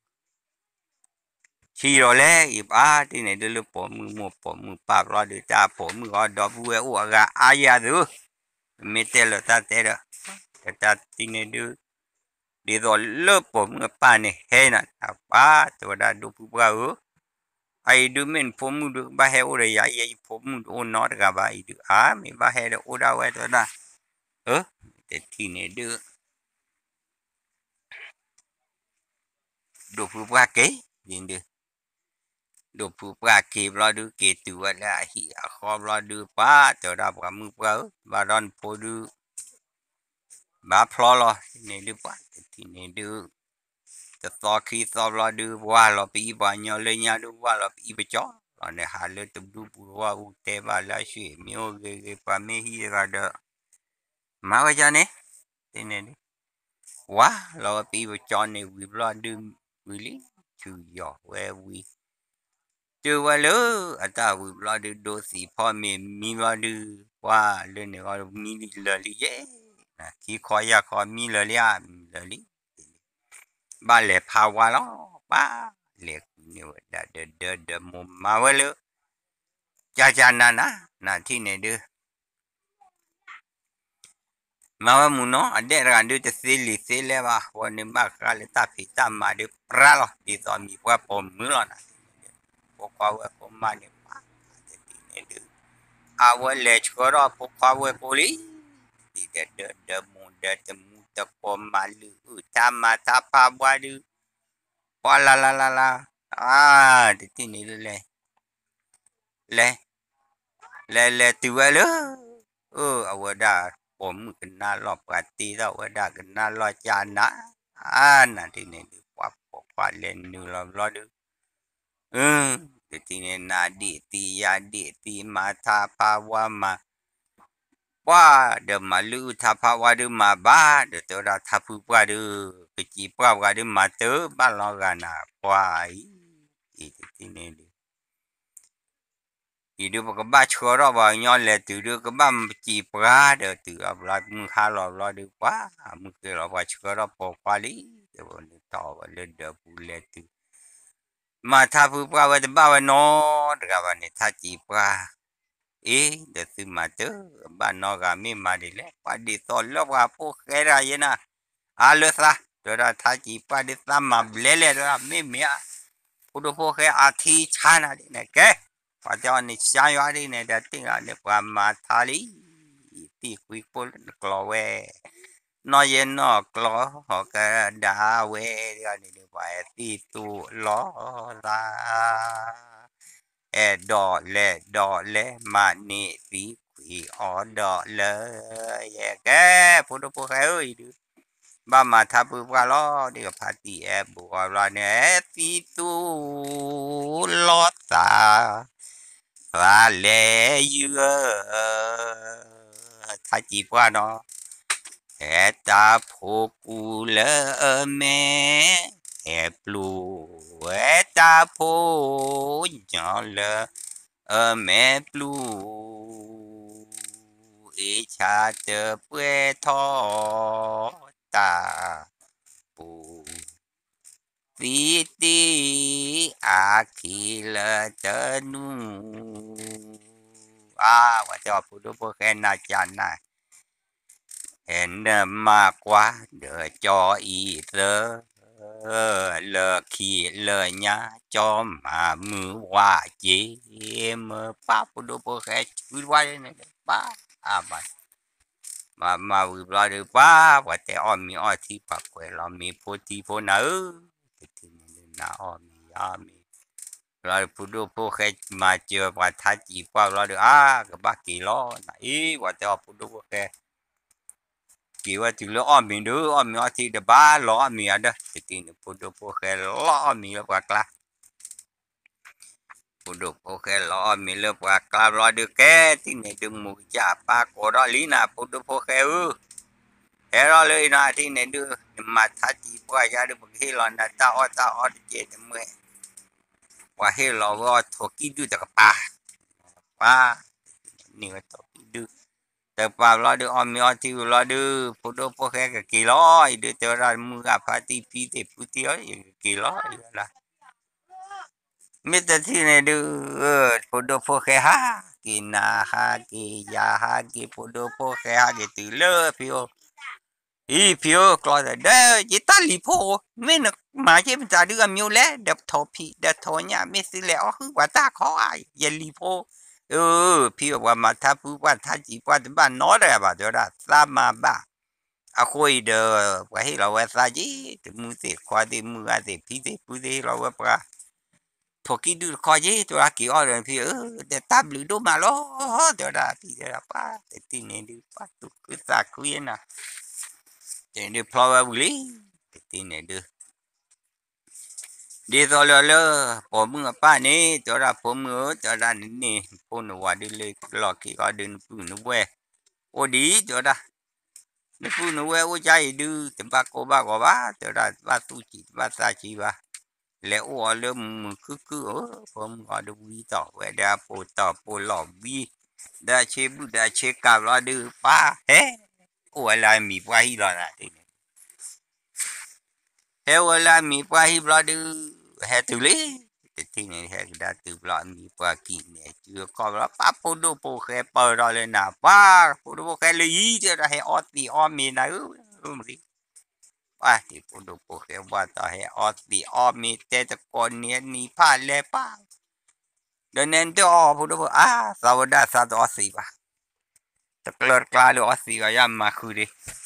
ထံၣ်ဒီးလဲၣ်အံၤပှၤ ဒ်န့ၣ်ဒုး လၢပိာ်မုၣ်မိၢ်ပိာ်မုၣ်ပၢ်ဘျီဒုး တၢ်ပိာ်မုၣ်အီၤဒီပုၢ်ဝဲၢ်အိၣ်အဂၤအါယၤသု, မ့ၢ်တဲလၢာ်တၢ်တဲဒီး, တၢ်တထံၣ်န့ၣ်ဒုး ဒ်သိးလၢပိာ်မုၣ်အပၢ်န့ၣ်ဟဲနၤ ပှၤတဲဝဲဒၣ်ဒိၣ်ဖုပှၢ်ဧၢ, အအံၤဒုးမ့ၢ်နဖိမုၣ်ဒုးကဘၣ်ဟဲအိၣ်ဒီးယၤအံၤ ယဖိမုၣ်တအိၣ်နီတဂၤဘၣ်အံၤဒုး အါ မ့ၢ်ဘၣ်ဟဲဒီးအိၣ်ဒၣ်ဝဲတဲဝဲဒၣ်, တထံၣ်န့ၣ်ဒုး ဒိၣ်ဖုပှၢ်က့ၤ, ဒ်န့ၣ်ဒုး, ဒိၣ်ဖုပှၢ်က့ၤဘျီဒုး က့ၤတုၤဝဲလၢအဟံၣ်အဃီဘျီဒုး ပှၤတဲဝဲဒၣ်ပှၤမုၣ်ပှၢ်ဧၢ, ဘၣ်ဒီးနဖိဒုး ဘၣ်ဖျီလီၤ, ဒ်န့ၣ်ဒုး ပှၤတထံၣ်န့ၣ်ဒုး တသီခံသီဘျီဒုး ဝၢ်လီၤပအံၣ်ပှၤညီလၢညါဒုး ဝၢ်လီၤပအံၣ်ပကၠီလီၤန့ၣ် ဟးလၢတဘျုးပူၤတဝၢ်အူတဲဘၣ်လၢအဆံး မ့ၢ်အိၣ်ဂ့ၤဂ့ၤ ပှၤမ့ၢ်ဟံးတဂၤဒီး မၤဝဲဒ်န့ၣ်, ဒ်န့ၣ်ဒုး ဝၢ်လီၤဝဲပအံၣ်ပကၠီန့ၣ် ဝံၤဘျီဒုး ဝံၤလံ ဆူယီၤဝဲဝံၤ တုၤဝဲလၢအတၢ်ဝံၤဘျီဒုး ဒိးသံၣ်ဖီမ့ၤမံဘျီဒုး ပှၤလၢန့ၣ်ဂီၢ်မံလၢာ်လံယဲၢ်, ခံခီယၢ်ခီမံလၢာ်လံဧါ, မံလၢာ်လံ, ဘၣ်လဲၤဖးဝါလီၤ, ပှၤလဲၤဃုန့ၢ်ဝဲဒၣ်ဒီး ဒီးမိၢ်မၤဝဲလၢ ကၢ်ကၢ်နၤနၤ နထံၣ်န့ၣ်ဒုး မၤဝဲမုၢ်နီၤ အဒဲၣ်တဂၤဒုး တသ့လံာ်သ့လဲၢ်ဘၣ်, အဝဲန့ၣ်ဘၣ်ဃးလၢတၢ်ဖံးတၢ်မၤဒုးပြၢလီၤ ဒ်သိးမံၤပှၢ်ပိာ်မုၣ်လီၤနၤ, ဖိခွါဝဲၢ်ကိးမးန့ၣ် ပှၤတထံၣ်န့ၣ်ဒုး အဝဲလဲၤဆှၢထီၣ်ဖိခွါဝဲၢ်ကိးလံ, ဒ်ဒီးဒီးမိၢ်ဒီးတမူတကိးမၤလုၢ်အုၣ်ထါမၤထါဖးဝါဒုး ပှၤလၢ်လၢ်လၢ်လၢ်, အါ တထံၣ်န့ၣ်ဒုးလဲၤ လဲၤ လဲၤလဲၤတုၤဝဲလၢ အဝဲဒၣ်ပိာ်မုၣ်ကနၣ်လီၤ ပှၤတ့ထီၣ်ဝဲဒၣ်ကနၣ်လီၤကၢ်နၤ, အါ နထံၣ်န့ၣ်ဒုး ပှၤပိာ်ခွါလဲၤနုာ်လီၤဘျီဒုး တထံၣ်န့ၣ် နၤဒ့ၣ်သံယၤဒ့ၣ်သံ မၤထါဖးဝါမၤ ပှၤဒီးမၤလုၢ်အုၣ်ထါဖးဝါဒုးမၤဘၣ်, ဒီးတဲဝဲဒၣ်ထါဖုပှၢ်ဒုး ကစံးပှၢ်ပှၤဒုးမၤတၢ်ဘၣ်လီၤဂာ်နၤ ပှၤအံၤ, အံၤတထံၣ်န့ၣ်ဒုး အံၤဒုးပကဘၣ်ဆှၢထီၣ်ပှၤကညီလဲၤတုၤဒုး ကဘၣ်စံးပှၢ်ဒီးတုၤအဘျီမုၢ်ဟါလီၤဘျီဒုး ပှၤမုၢ်က့ၤလီၤပှၤဆှၢထီၣ်ပိာ်ခွါလံ, တဲဝဲန့ၣ်ထီၣ်ဝဲလၢဒၢးပူၤလဲၤတုၤ မၤထါဖုပှၢ်ဝဲတဘၣ်ဝဲနီတဂၤဘၣ်န့ၣ် ထါစံးပှၢ် အ့ ဒီးသုမၤတၢ်ဘၣ်နီတဂၤမ့ၢ်မၤဒ်လဲၣ် ပှၤဒ်သိးလၢပှၤဖိၣ်ဃဲတဂၤယဲနၤ, အါလၢသး တဲဝဲဒၣ်ထါစံးပှၢ်ဒ်သးမၤဘျဲလဲၣ် တဲဝဲဒၣ်မ့မ့ၢ်ဧါ, ဖိဒိၣ်ဖိၣ်ဃဲအထံဆါနၤဒ်န့ၣ် ကဲ ပှၤတဲအီၤန့ၣ်ဆါယွၤဒ်န့ၣ် ဒီးတ့ၢ်ဂၤန့ၣ် ပှၤမၤထါလံ, သံကွံဖိနကျိၤဝဲ နီၢ်ယဲနီၢ်ကျိၤ ဟီၣ်ကဒါဝဲဒၣ်န့ၣ် ပှၤအဲၣ်သံသူၣ်လီၤသး အဲၣ်ဒိးလဲၤဒိးလဲၤ မၤန့ၢ်သံကွံာ်အီၤဒီးလၢ ယဲကဲ ဖိဒိၣ်ဖိၣ်ဃဲဧၢ အံၤဒုး ဘၣ်မၤထါဖုပှၢ်လီၤ ဒ်ကဖါတံၢ်အဲၣ်ဘူးအီၤဘျီန့ၣ် အဲၣ်သံသူၣ်လီၤသး ပှၤလဲၤယုၢ်ဧၢ ထါစံးပှၢ်နီၤ ဟဲတၢ်ဖိကူလၢအမဲာ် အမဲာ်ပျူၤဝဲတၢ်ဖိညီလၢ အမဲာ်ပျူၤ အ့ၣ်ဆၣ်တပှဲၤထီၣ်တၢ်ပူၤ သံတံၢ်အခံလၢတနူ အါ ပှၤတဲအီၤဖိဒိၣ်ဖိၣ်ဃဲနၤကနၤ နမၤကွၢ်ဒီးကၠီအံၤသၢ လၢခံလၢညါ ကၠီမၤမုာ်ဝဲက့ၤ မ့ၢ်ပၢ်ဖိဒိၣ်ဖိၣ်ဃဲဆူတဝါန့ၣ် ပၢ်အါမး မၤမၤဝံၤဘျီဒီး ပှၤ ပှၤတဲအီၣ်မ့ၤအီထံ ပှၤကွဲးလီၤမ့ၤဖိထံဖိနၤဧၢ, တထံၣ်န့ၣ်ဒုး နၤအီၣ်မ့ၤယၤအီၣ်မ့ၤ, ဘျီဒီး ဖိဒိၣ်ဖိၣ်ဃဲမၤစၢၤပှၤထါစံးပှၢ်ဘျီဒီး အါ ကဘၣ်က့ၤလီၤနၤအံၤ ပှၤတဲအီၣ်ဖိဒိၣ်ဖိၣ်ဃဲ က့ၤဝဲတုၤလၢအီၣ်မ့ၤဒီး အီၣ်မ့ၤအီထံတဘၣ်လီၤအီၣ်မ့ၤယၤဒီး တထံၣ်န့ၣ် ဖိဒိၣ်ဖိၣ်ဃဲလီၤအီၣ်မ့ၤလၢပှၤကျါ ဖိဒိၣ်ဖိၣ်ဃဲလီၤအီၣ်မ့ၤလၢပှၤကျါဘျီဒီး ကဲထံၣ်န့ၣ်ဒုး မူကစၢ်ပၢ်ကိးထီၣ်လံနၤ ဖိဒိၣ်ဖိၣ်ဃဲဧၢ, ဟဲထီၣ်လၢအံၤနၤထံၣ်န့ၣ်ဒုး နမၤထါစံးပှၢ်ယၤဒီး ပကဟ့ၣ်လီၤနၤတၢ်အီၣ်တၢ်အီတကဲးတမှဲး, ပှၤဟ့ၣ်လီၤဝဲအီၤထိးကံၣ်ဒုၣ်တကပၤ, ပှၤ န့ၢ်ဝဲထိးကံၣ်ဒုၣ် တကပၤဘျီဒီး အီၣ်မ့ၤအီထံဝံၤဘျီဒီး ဖိဒိၣ်ဖိၣ်ဃဲကက့ၤလီၤအံၤဒုး တဲဝဲဒၣ်မုၢ်ဂၤဖါတံၢ်ဖံသ့ၣ်ဖုသ့ၣ်အီၤ ယကက့ၤလီၤအံၤဝဲဒၣ် မ့ၢ်တထံၣ်န့ၣ်ဒုး ဖိဒိၣ်ဖိၣ်ဃဲဟးက့ၤ နၤဟးက့ၤ ယၤဟးက့ၤ ဖိဒိၣ်ဖိၣ်ဃဲဟးက့ၤတုၤလၢဖံအိၣ်, အံၤဖံအိၣ်ကျီဒီး ဒီးယတၢ်လံၤဖိဧိၤ မ့ၢ်နမၤက့ၤမတၤဒုးအမံၤအိၣ်လဲၣ် ဒီးထိးဖံးဒီးထိးညၣ် မ့ၢ်သုလဲၤအီၣ်ဃုပှၤတၢ်ခီဧါ ယလံၤဖိ, အၢ ဖံအိၣ်ပှၤမၤထါဖုပှၢ်ထါစံးပှၢ်တဘၣ်နီတဂၤဘၣ် တဲဝဲဒၣ် သးမၤဘၣ် အဃိအံၤဒီး ပှၤဟ့ၣ်လီၤဝဲသးက့ၤ တမုၢ်သ့ၣ်ခွါသ့ၣ်မုၢ်ဂၤသ့ၣ်ဖံသ့ၣ်ဖုသ့ၣ်ဟ့ၣ်လီၤဝဲပှၤ ထိးကံၣ်ဒုၣ်တခီက့ၤ တဲဝဲဒၣ်က့ၤအီၣ်ဒီးဖံဧၢ ဒီးတၢ်ဘျုးဒိၣ်မးလီၤ တဲဝဲဒၣ်ဖံတဲဒၣ်ပှၤ တထံၣ်န့ၣ်ဒုး ပှၤသူၣ်ခုသးခုယဲနၤ တထံၣ်န့ၣ်ဒုးဖျီဝဲဝံၤလံ တထံၣ်န့ၣ်ဒုး ဒ်သိးလၢလၢ ပိာ်မုၣ်အပၢ်န့ၣ် တဲဝဲဒၣ်ဖိမုၣ်ဧၢ တဲဝဲဒၣ်နန့ၢ်ဖိနဝၤဒုးလၢလီၢ်ခံခီဒုး နပုၢ်နဝဲၢ်အိၣ်ဒံး တဲဝဲဒၣ် နပုၢ်နဝဲၢ်အိၣ်ကါအံၤဒုး တဘၣ်ကိၢ်ဘၣ်ဂီၤဘၣ် တဲဝဲဒၣ် တဘၣ်သူၣ်ဆံးတဘၣ်သးဆံးဘၣ် လဲၤအိၣ်အီၤလၢမုာ်ခုၣ်ခုၣ်ဧၢ ဖိမုၣ်အီၤဒုးဝံတီၢ်ဝဲဒီးအပိာ်တီၢ်ပိာ်လီၢ်ဝံ ဒီးဆ့ဘူၣ်ဒီးဆ့ကၤဘျီဒုး ပၢ်ဟဲ အိၣ်ဝဲလၢအမံၤပှၢ်ဟံၣ်လီၤနၤ တထံၣ်န့ၣ် ဟဲဝဲလၢအမံၤပှၢ်ဟံၣ်ဘျီဒုး ဟဲတုၤလံ တထံၣ်န့ၣ် ဟဲကဒါတုၤဘျီအမံၤပှၢ်ကံၣ်န့ၣ် စုအခီၣ်ဘျီ ပၢ်ဖိဒိၣ်ဖိၣ်ဃဲပၢၢ်ထီၣ်လၢနၤ ပၢ်ဖိဒိၣ်ဖိၣ်ဃဲလၢယံၤ တဲဒၣ်ဟဲအီသံးအီမ့ၤနၤဧၢ မရံ ပၢ်ထံၣ်ဖိဒိၣ်ဖိၣ်ဃဲဘၣ်တီၢ် ဟဲအီသံးအီမ့ၤ တဲတကိးနံၤနံၤဖးလဲၢ်ပၢ် ဒီးနဲနတအီၣ်ဖိဒိၣ်ဖိၣ် အါ သးဝဲဒၣ်သးတအီသံးဘၣ် တကျၢတကျါလၢအီသံးဘၣ်ယမၤဃုာ်ဒံး တ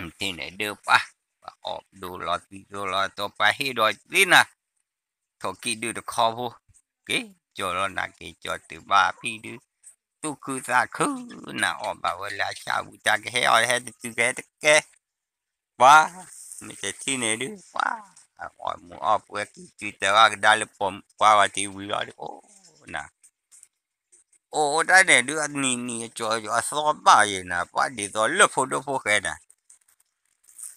ထံၣ်န့ၣ်ဒုးပှၤ ပှၤအီၣ်ဒိၣ်လီၤသံးဒိၣ်လီၤတီၤ ပှၤဟ့ၣ်ဒီးသ့နၤ ထိးကံၣ်ဒုၣ်တခီဖိ က့ၤကၠီလီၤနၤ က့ၤကၠီတုၤဘၣ်ဖံဒုး သူၣ်ခုသးခု နၤအီၣ်ဘၣ်ဝဲလၢအဆၣ်ဝံၤ တၢ်ကဟဲအီၣ်ဟဲတတုၤကဟဲတကဲ ပှၤ မ့ၢ်တထံၣ်န့ၣ်ဒုး ပှၤ အီၣ်မူးအီၣ်ပွဲကံၢ်စုတဲဝဲကဒါလၢပိာ်မုၣ်ပှၢ်ဝဲတ့ၢ်ဝံၤလီၤဒုး အိၣ်နၤ အိၣ်အိၣ်တၢ်န့ၣ်ဒုး အနံၤနံၤအကၠီအသီဘၣ်ယဲနၤ ပှၤဒ်သိးလၢဖိဒိၣ်ဖိၣ်ဃဲနၤ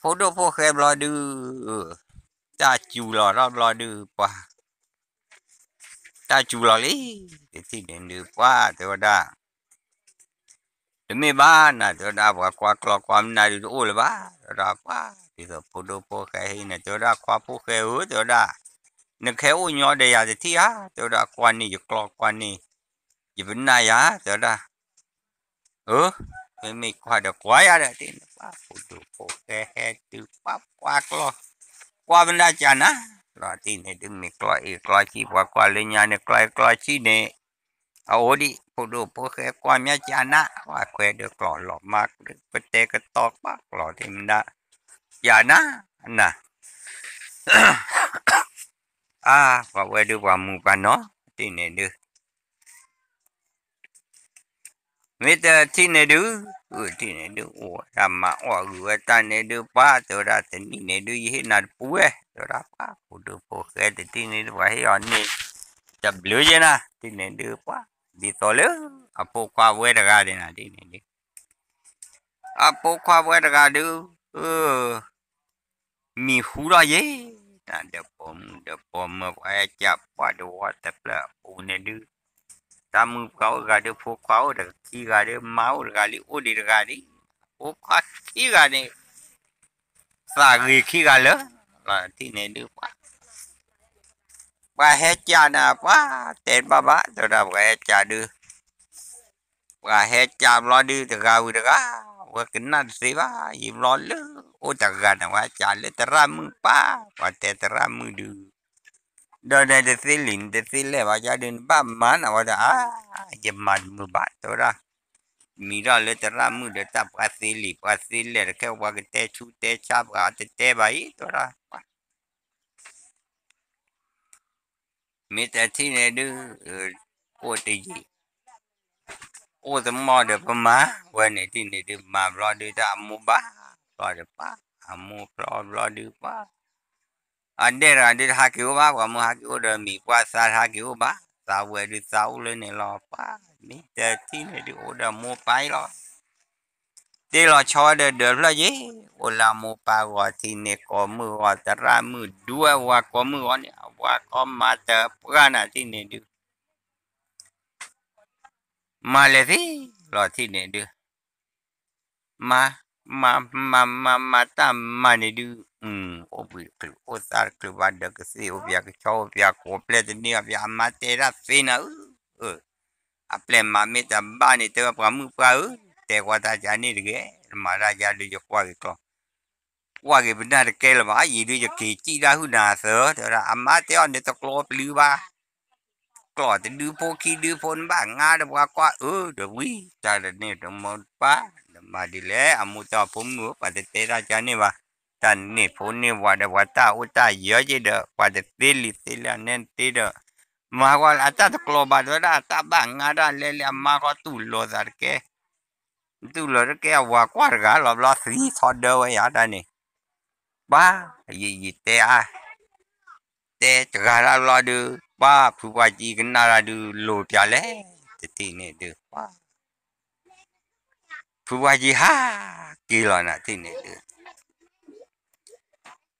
ဖိဒိၣ်ဖိၣ်ဃဲဘျီဒုး တၢ်စူၤလီၤထီၣ်ဘျီဒုး ပှၤ တၢ်စူၤလီၤလံ တထံၣ်န့ၣ်ဒုး ပှၤတဲဝဲဒၣ် တမ့ၢ်ဘၣ်နၤ တဲဝဲဒၣ် ပှၤကွၢ်ကျီကွၢ်မနုၤဒုးတအိၣ်လၢၤဘၣ် တဲဝဲဒၣ် ပှၤ ဒ်သိးဖိဒိၣ်ဖိၣ်ဃဲဟံၣ်န့ၣ် တဲဝဲဒၣ် ခွါဖိၣ်ဃဲဧၢ တဲဝဲဒၣ် နကဟဲအိၣ်ညီဒီးယၤတထံၣ်ဧါ တဲဝဲဒၣ် ကွၢ်န့ၢ်ယကျီ ကွၢ်န့ၢ် ယပနၢ်ယၤ တဲဝဲဒၣ် အၢ မ့မ့ၢ်ကွၢ်ဒီးကွၢ်ယၤဒီး တထံၣ်န့ၣ် ပှၤဖိဒိၣ်ဖိၣ်ဃဲဟဲတုၤ ပှၤကွၢ်ကျီ ကွၢ်မနုၤကနၤ လီၤတထံၣ်န့ၣ်ဒုး မ့ၢ်ကျီအ့ၣ်ကျီဆံး ပှၤကွၢ်လၢညါန့ၣ် ကျီအ့ၣ်ကျီဆံးန့ၣ် အအိၣ်ဒံး ဖိဒိၣ်ဖိၣ်ဃဲကွၢ်မနုၤကနၤ ပှၤခွဲးဒီးကျီလီၤမၢ် ပတဲကတီၤကွၢ်ကျီတ့ၢ်မနုၤ ယၤနၤ နၤ အါ ပှၤဝဲဒုးပှၤမူၤပှၤနီၢ် တထံၣ်န့ၣ်ဒုး မ့ၢ်တထံၣ်န့ၣ်ဒုး တထံၣ်န့ၣ်ဒုး အိၣ်ဝဲဒၣ်မၤအီၣ်ဂုာ်ဝဲတၢ်န့ၣ်ဒုး ပှၤတဲဝဲဒၣ်တနံၣ်န့ၣ်ဒုး ယဟ့ၣ်နၤတပူၤဝဲ တဲဝဲဒၣ်ပှၤ ဖိဒိၣ်ဖိၣ်ဃဲတထံၣ်န့ၣ်ဒုး ပှၤဟ့ၣ်အီၤန့ၣ် တဘျုးယဲနၤ တထံၣ်န့ၣ်ဒုး ပှၤ ဒ်သိးလၢ အဖိခွါဝဲတဂၤန့ၣ်နၤ တထံၣ်န့ၣ်ဒုး အဖိခွါဝဲတဂၤဒုး အ မံၤဟူထီၣ်ယဲ, ဒီးပိာ်မုၣ်ဒီးပိာ်မၢၤ ပှၤဟဲကးပှၤတဝီတဖျၢၣ်အပူၤန့ၣ်ဒုး, တၢ်မုၣ်ပှၢ်အိၣ်တဂၤဒီး ဖိခွါအိၣ်တဂၤခံဂၤဒီး မါအိၣ်တဂၤလံ အိၣ်ဒံးတဂၤဒံး, ဖိခွါခံဂၤန့ၣ် သးဂ့ၤခံဂၤလၢာ်လီၤ ထံၣ်န့ၣ်ဒုး ပှၤ ပှၤဟဲကးနၤ ပှၤတဲတဘၣ်ဘၣ် တဲဝဲဒၣ် ပှၤဟဲကးဒုး ပှၤဟဲကးဘျီဒုး တဂၤဝံၤတဂၤ, ဝဲကနၣ်တသ့ဘၣ် ယံာ်ဘျီလၢ အိၣ်တဂၤန့ၣ် ပှၤကးလၢသရၣ်မုၣ်ပၢ်, ပှၤတဲသရၣ်မုၣ်ဒုး, ဒီးနတသ့လံာ် နတသ့လဲၢ်ဘၣ် ကဒုး နဘၣ်မၤနၤဝဲဒီး အါ, ယမၤတမုာ်ဘၣ် တဲဝဲဒၣ်, မံၤထီၣ်လၢသရၣ်မုၣ်ဒီး တၢ်ပှၤသ့လံာ် ပှၤသ့လဲၢ်တခဲ ပှၤကတဲဆူတဲဆါ ပှၤတတဲဘၣ်အံၤ တဲဝဲဒၣ် မ့ၢ်တထံၣ်န့ၣ်ဒုး, အိၣ်တယံာ်, အိၣ်သမီၣ်ဒီးပမၤ, ဝဲန့ၣ်ထံၣ်န့ၣ်ဒုး မၤဘျီဒုး တၢ်အမိၢ်ဘၣ်, ဘျီဒီးပၢ်, အမိၢ်ဖျီဘျီဒုးပၢ်, အဒဲၣ်တဂၤဒုးတဟးက့ၤအိၣ်ဘၣ်, ပှၤမိၢ်ဟးက့ၤအိၣ်ဒီးမံၤ ပှၤသးတဟးက့ၤအိၣ်ဘၣ်, သးဝဲဒုးသးအိၣ်လၢန့ၣ်လီၤပၢ်, မ့ၢ်တထံၣ်န့ၣ်ဒုး အိၣ်ဒီးမိၢ်ပၢ်အံၤလီၤ တ့ၢ်လီၤဆီဒီးဒၢးဖျၢၣ်ယ့ၣ်, အိၣ်လၢအမိၢ်ပၢ်ဂီၤထံၣ်န့ၣ် ကိးမုၢ်ဂီၤ သရၣ်မုၣ်ဒွဲၣ်ဝၤကိးမုၢ်ဂီၤန့ၣ် အဝၤကီမၤတပှၢ်နၤထံၣ်န့ၣ်ဒုး, မၤလဲၤသ့လီၤထံၣ်န့ၣ်ဒုး, မၤ, မၤ, မၤ, မၤ, မၤတၢ်မၤန့ၣ်ဒုး, အိၣ်ဘှံးတချုး အိၣ်သးတချုးဘၣ်ဒီး ကသ့ၣ်အိၣ်ပၠး ကဆီအိၣ်ပၠး ကိးပျဲၢ်တန့ၢ်အီၤပၠး အမါတဲတၢ်သ့နၤဧၢ, အပျဲၢ်မၤမ့ၢ်တဘၣ်န့ၣ် တဲဝဲပှၤမုၣ်ပှၢ်ဧၢ, တဲကွၢ်တၢ်ကန့ၣ်တဂ့ၤ, မၤတၢ်ကဒုး ယကွၢ်က့ၤကျီ ကွၢ်က့ၤပနၢ်တကဲလၢၤဘၣ်, ယံာ်ဒုးယက့ၤစံၣ်တၢ်ဟုၣ်နၤသၢ, တဲဝဲဒၣ် အမါတဲအီၤန့ၣ် တကျီပျုၤဘၣ်, ကျီၢ်တဒုဖိခံဒုဖိ နဘၣ်ငါဒီးပှၤကွၢ်အၢ ဒီးဝံၤ တၢ်တန့ၢ်တမီၢ်ပၢ်, နမၤဒ်လဲၣ် အမိၢ်တဲအီၤ ဖိမုၣ်ဧၢ ပှၤတတဲတၢ်ကန့ၣ်ဘၣ်, တၢ်န့ၢ်ဖိန့ၢ်ဝၤဒီး ပှၤတၢ်အိၣ်တၢ်ယၢက့ၤဒီး ပှၤတသ့လံာ်သ့လဲၢ် အနဲၣ်တ့ဒီး, မၤကွၢ်လၢအတၢ်တကျီဘၣ် တဲဝဲဒၣ် တၢ်ဘၣ်ငါတၢ်လဲလဲ အမါဃီတူၢ်လိာ်သးတကဲ တူၢ်လိာ်တကဲ အဝၤကွၢ်တဂၤလီၤဘျီ သံထီဒၢဝဲယၤတၢ်န့ၣ်, ပၢ်, ယံာ်ယံာ်တဲအါ, တဲတဂၤတၢ်ဘျီဒုး, ပၢ် ဖုပှၢ်ကံကနၣ်တၢ်ဒုး လိၤပၠးလဲၣ်, တထံၣ်န့ၣ်ဒုး, ပၢ်, ဖုပှၢ်ကံဟးက့ၤလီၤနၤထံၣ်န့ၣ်ဒုး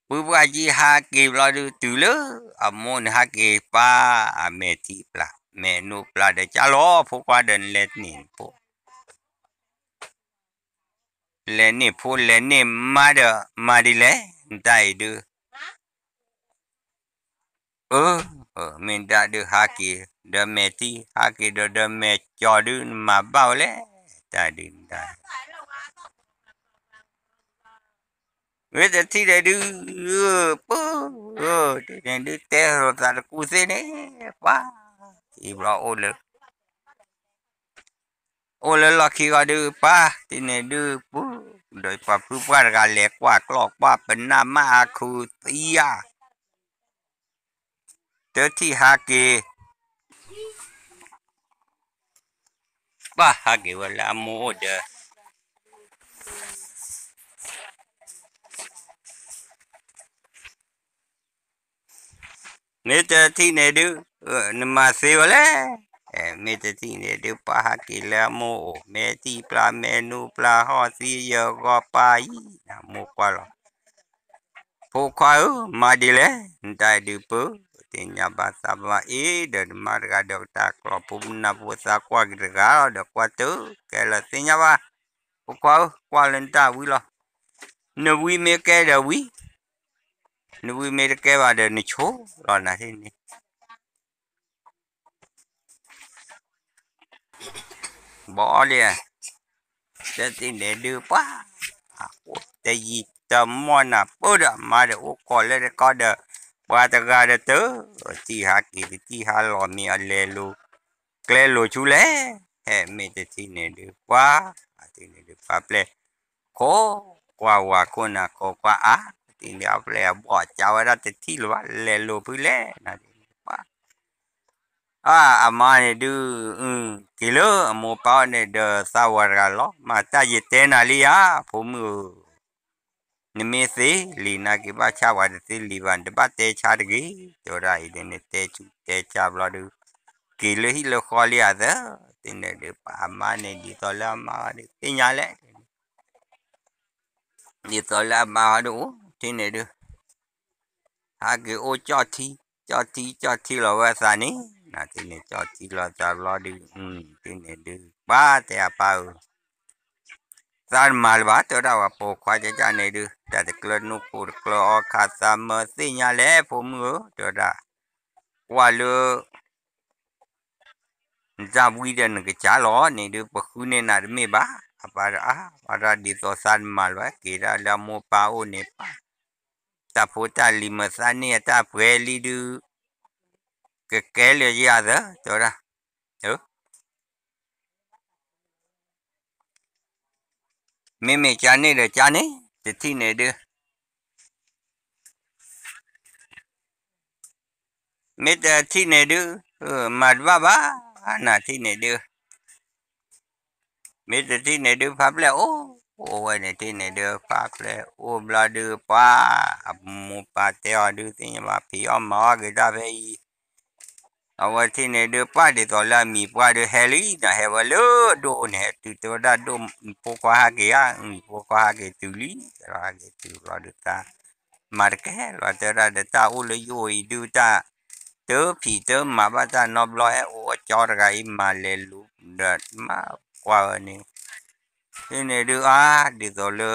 ဖုပှၢ်ကံဟးက့ၤဘျီဒုး တုၤလၢအမိၢ်န့ၣ်ဟးက့ၤ ပၢ်, အမဲာ်ထံပျၢ် မဲာ်နိပျၢ်ဒီး ကၢ်လီၤ ဖိခွါဒီး နလဲၤန့ၢ်ဖိ လဲၤန့ၢ်ဖိ လဲၤန့ၢ်မါဒီး မၤဒ်လဲၣ် နတၢ်အံၤဒုး, အၢ, မ့ၢ်ဒၣ်ဒုးဟးက့ၤ ဒီးမဲာ်ထံ ဟးက့ၤဒီး ဒီးမဲာ်ကၠီၤဒုး နမၤဘၣ်ဝဲလဲၣ်, တၢ်ဒုးနတၢ် ဝဲတထံၣ်ဒီးဒုး, ပၢ်, တထံၣ်န့ၣ်ဒုး တဲလိာ်သးတကူၣ်သ့န့ၣ်, ပၢ်, အံၤဘျီအိၣ်လၢ အိၣ်လၢလီၢ်ခံဂီၤဒုး ပၢ်, တထံၣ်န့ၣ်ဒုး ပူၤ, ဒီးပှၤဖုပှၢ်တဂၤလဲၤကွၢ်ကျီၢ်ကွၢ်ပနၢ်မး အခူသံယၤ တထံၣ်ဟးက့ၤ, ပၢ်ဟးက့ၤဝဲလၢအမိၢ်အိၣ်ဒီး မ့ၢ်တထံၣ်န့ၣ်ဒုး, နမၤသ့ဝဲလဲၣ်, မ့ၢ်တထံၣ်န့ၣ်ဒုး ပၢ်ဟးက့ၤလၢအမိၢ်အိၣ် မဲာ်ထံပျၢ် မဲာ်နူပျၢ် ဟီၣ်သံယၢၤဂီၤပၢ်အံၤ, နမိၢ်ကွၢ်လီၤ ဖိခွါဧၢ, မၤဒ်လဲၣ်, နတၢ်အံၤဒုးပၢ, သ့ၣ်ညါဘၣ်သးပှၢ်အ့ၣ်ဒီး နမါတဂၤဒီးကတၢၢ်ကျီၢ် ဖိပနၢ်ဖိသးကွၢ်က့ၤတဂၤလီၤဒီး ကွၢ်တကဲလၢာ်သ့ၣ်ညါဘၣ်, ဖိခွါဧၢ, ကွၢ်လၢနတၢ်ဝံလီၤ, နဝံမ့ၢ်ကဲဒီးဝံ, နဝံမ့ၢ်တကဲဘၣ်ဒီးနဆိလီၤနၤန့ၣ် ဘီလံ, တထံၣ်န့ၣ်ဒုးပှၤ, တယံာ်တမီၢ်နၤပၢဒီး မါဒီးအိၣ်ခိးလၢတခီဒီး, ပှၤတဂၤဒီးတ, တံၢ်ဟးက့ၤတံၢ်ဟးလီၤမ့ၢ်အလဲၤလိၤ, ကျဲလိၤဆူလဲၣ်, ဟဲမ့ၢ်တထံၣ်န့ၣ်ဒုးပှၤ, တထံၣ်န့ၣ်ဒုးပှၤပျဲၢ်, ခိးကွၢ်ဝၤခိၣ်နၤခိးကွၢ်အါ, တထံၣ်န့ၣ်အပျဲၢ်အဘီၣ်ကးဝဲဒၣ်တထံၣ်လၢၤဘၣ် လဲၤလိၤဖုလဲၣ်နၤဒုးပှၤ အၢ အမါန့ၣ်ဒုး, က့ၤလၢအမိၢ်ပၢ်အအိၣ်န့ၣ်ဒီးသးဝၤတဂၤလီၤ, မၤတၢ်ယတဲနၤလံဧါ, ဖိမုၣ်ဧၢ, နမ့ၢ်သ့လံာ်နာ်က့ၤဘၣ်ဆၣ်ပှၤတသ့လံာ်ဘၣ်, နတဘၣ်တဲဆါတဂ့ၤ, တဲဝဲဒၣ်အံၤဒ်န့ၣ် တဲဆူတဲဆါဘျီဒုး, က့ၤလၢဟံၣ်လၢဃီလံဧါသၢ, တထံၣ်န့ၣ်ဒုး ပှၤအမါန့ၣ်ဒ်သိးလၢအမါဒုးသ့ၣ်ညါလဲၣ် ဒ်သိးလၢအမါဟီဒုးအိၣ် တထံၣ်န့ၣ်ဒုး, ဟးက့ၤအိၣ်ကၠီၣ်ထံ, ကၠီၣ်ထံ ကၠီၣ်ထံလီၤဝဲအသးန့ၣ်, နထံၣ်န့ၣ် ကၠီၣ်ထံလီၤသးဘျီဒုး, ထံၣ်န့ၣ်ဒုး ပၢ်တဲအပၢ်ဧၢ, သးတမၤလၢၤဘၣ် တဲဝဲဒၣ်, ပှၤပိာ်ခွါကကန့ၣ်ဒုး တၢ်တကျၢၤနူၢ်ခိၣ်တကျၢၤအီခးသးမၢသ့ၣ်ညါလဲၣ် ဖိမုၣ်ဧၢ, တဲဝဲဒၣ်, ကွၢ်လၢ နတၢ်ဝံဒီးနကစၢ်လီၤန့ၣ်ဒုး ပဃုန့ၢ်နၤတမ့ၢ်ဘၣ်, အပၢ်တအါ, ပၢ်တဒ်သိးသးတမၤလၢၤဘၣ် က့ၤဒၣ်လၢအမိၢ်ပၢ်အိၣ်န့ၣ်ပၢ်, တၢ်ဖိတၢ်လံၤမၤသးန့ၢ်အတၢ်ပှဲၤလံဒုး, ကကဲလၢယၤသၢ တဲဝဲဒၣ်, မ့မ့ၢ်ကန့ၣ်ဒီးကန့ၣ်, တထံၣ်န့ၣ်ဒုး မ့ၢ်တထံၣ်န့ၣ်ဒုး, မၤတဘၣ်ဘၣ်, နထံၣ်န့ၣ်ဒုး, မ့ၢ်တထံၣ်န့ၣ်ဒုး ဖါပျဲၢ်အိၣ်, အိၣ်ဝဲန့ၣ်ထံၣ်န့ၣ်ဒုး ဖါပျဲၢ်အိၣ်ဘျီဒုး ပှၤ, အမိၢ်ပၢ်တဲအီၤဒုး သ့ၣ်ညါဘၣ် ဖံးအီၣ်မၤအီၣ်က့ၤတၢ်ဖဲအံၤ အဝဲထံၣ်န့ၣ်ဒုး ပှၤဒ်သိးလၢအမံၤပှၢ်ဒုး ဟဲလံဒီးဟဲဝဲလၢဒိၣ်န့ၣ် ဟဲတုၤတဲဝဲဒၣ်ဒိၣ် ဖိခွါဟးက့ၤဧါ, မံၤဖိခွါဟးက့ၤတုၤလံ, ဟဲက့ၤတုၤဘျီဒုးတၢ်, မၤတကဲလီၤတဲဝဲဒၣ်ဒီး တၢ်အိၣ်လၢယအိၣ်အံၤဒုးတၢ်, တဖံးတမၤဘၣ်တၢ်နီတဘျီ ဟဲအိၣ်အကၠီတဂၤအံၤ မၤလဲၤလူၤဒီးမၤကွၢ်ဝဲန့ၣ်, ထံၣ်န့ၣ်ဒုးအါ, ဒ်သိးလၢ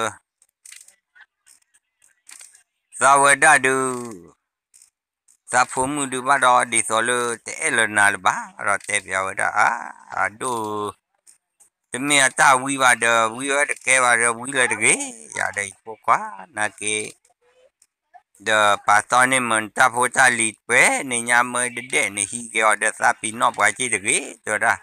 သးဝဲဒၣ်ဒုး သးဖိမုၣ်ဒုးဘၣ်ဒီး ဒ်သိးလၢတအဲၣ်လၢၤနၤလၢၤဘၣ်ဒီး တဲပျးဝဲဒၣ်အါ, အဒိၣ်ဧၢ, တမ့ၢ်အတၢ်ဝံဘၣ်ဒီး ဝံဝဲတကဲဘၣ်ဒီး ဝံလၢၤတဂ့ၤ, ယၤဒီးယဖိခွါ နာ်က့ၤ, ဒီးပာ်တီန့ၢ်မ့ၢ်နတၢ်ဖိတၢ်လံၤပှဲၤန့ၣ်ညါ မ့ၢ်တဒဲးန့ၣ် ဟံးက့ၤအီၤဒီးသးပံၤနီၣ်ပှၤက့ၤတဂ့ၤ တဲဝဲဒၣ်,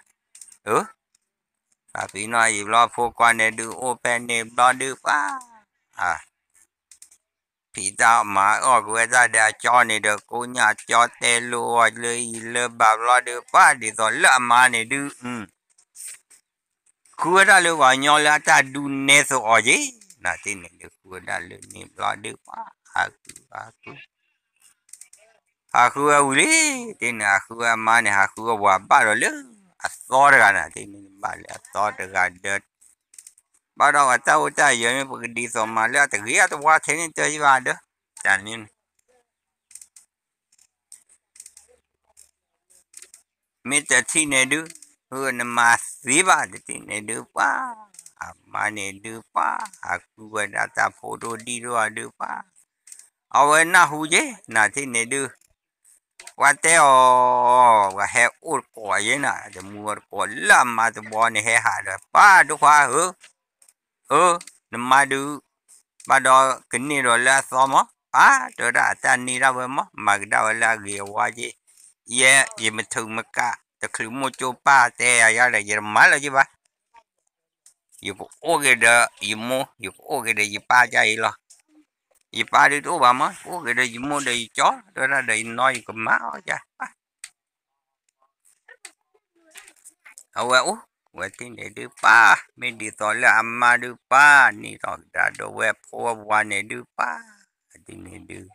အၢ သးပံၤနီၣ်ယံာ်ဘျီ ဖိခွါန့ၣ်ဒုးအိၣ်ဖဲန့ၣ်ဘျီဒုးပှၤ, ဖံးတၢ်မၤအီၣ်က့ၤဝဲဒၣ်ဒီးအကၠီန့ၣ်ဒီး ကိးညၣ်ကၠီတဲလိအီၤလၢအံၤလၢဘၣ်ဘျီဒုးပှၤ ဒ်သိးလၢအမါန့ၣ်ဒုး, ဃုဝဲဒၣ်လၢပှၤကညီလၢအတၢ်ဒူနဲသိးအီၤက့ၤ, နထံၣ်န့ၣ်ဒုး ဃုဝဲဒၣ်လၢန့ၣ်ဘျီဒုးပှၤ, ဟးဃု ဟးဃု ဟးဃုဝဲဝံၤလံ, ထံၣ်န့ၣ် ဟးဃုဝဲအမါန့ၣ်ဟးဃုဝဲဝၤဘၣ်ဒီးလၢအသီတဂၤနၤ, ထံၣ်န့ၣ်ဘၣ်လၢအသီတဂၤဒီး ဘၣ်ဒီးပှၤတၢ်အိၣ်တၢ်ယၢၤမ့ၢ်ပကဒ်သိးမးလၢအတဂ့ၤအတဝါထဲန့ၣ်တယဘၣ်ဒီး, တၢ်န့ၣ် မ့ၢ်တထံၣ်န့ၣ်ဒုး, နမၤသ့ဘၣ်တထံၣ်န့ၣ်ဒုးပှၤ, အမါန့ၣ်ဒုးပှၤ, ဟးဃုဝဲဒၣ်တၢ်ဖိဒိၣ်ဒံၣ်ဒိၣ်အီၤဒုးပှၤ, အဝဲနၢ်ဟူက့ၤ နထံၣ်န့ၣ်ဒုး, ပှၤတဲအီၤ, ပှၤဟဲအိၣ်တကိးယဲနၤ, တမူဝဲတကိးလၢအမါတဘီန့ၣ်ဟဲဟးဒီး ပှၤဒိၣ်ခွါဧၢ, အၢ, နမါဒုး, ဘၣ်ဒီးကန့ၢ်ဒီးလၢအသီမး, ပှၤတဲဝဲဒၣ်အတၢ်န့ၢ်ဒၣ်ဝဲမး, မၤကဒါဝဲလၢအဂ့ၤအဝါက့ၤ, ယဲ ယမထုးမကး တချုးမိၢ်ကၠိပၢ်တဲယၤယၤဒီး ယတမၤလၢၤက့ၤဘၣ် ယကအိၣ်က့ၤဒီးယမိၢ် ယကအိၣ်က့ၤဒီးယပၢ်ဒ်အံၤလီၤ. ယပၢ်ဒုးတအိၣ်ဘၣ်မး ယကအိၣ်က့ၤဒီးယမိၢ်ဒီးယကၠီ တဲဝဲဒၣ်ဒီးယနီၢ်ယကမါအီၤယၤ. အဝဲအိၣ်ဝဲထံၣ်န့ၣ်ဒုးပၢ်, မ့ၢ်ဒ်သိးလၢအမါဒုးပၢ်, န့ၢ်ထီၣ်ကဒါဒီးဝဲဖိဝဲဝၤန့ၣ်ဒုးပၢ်, ဒ်န့ၣ်ဒုး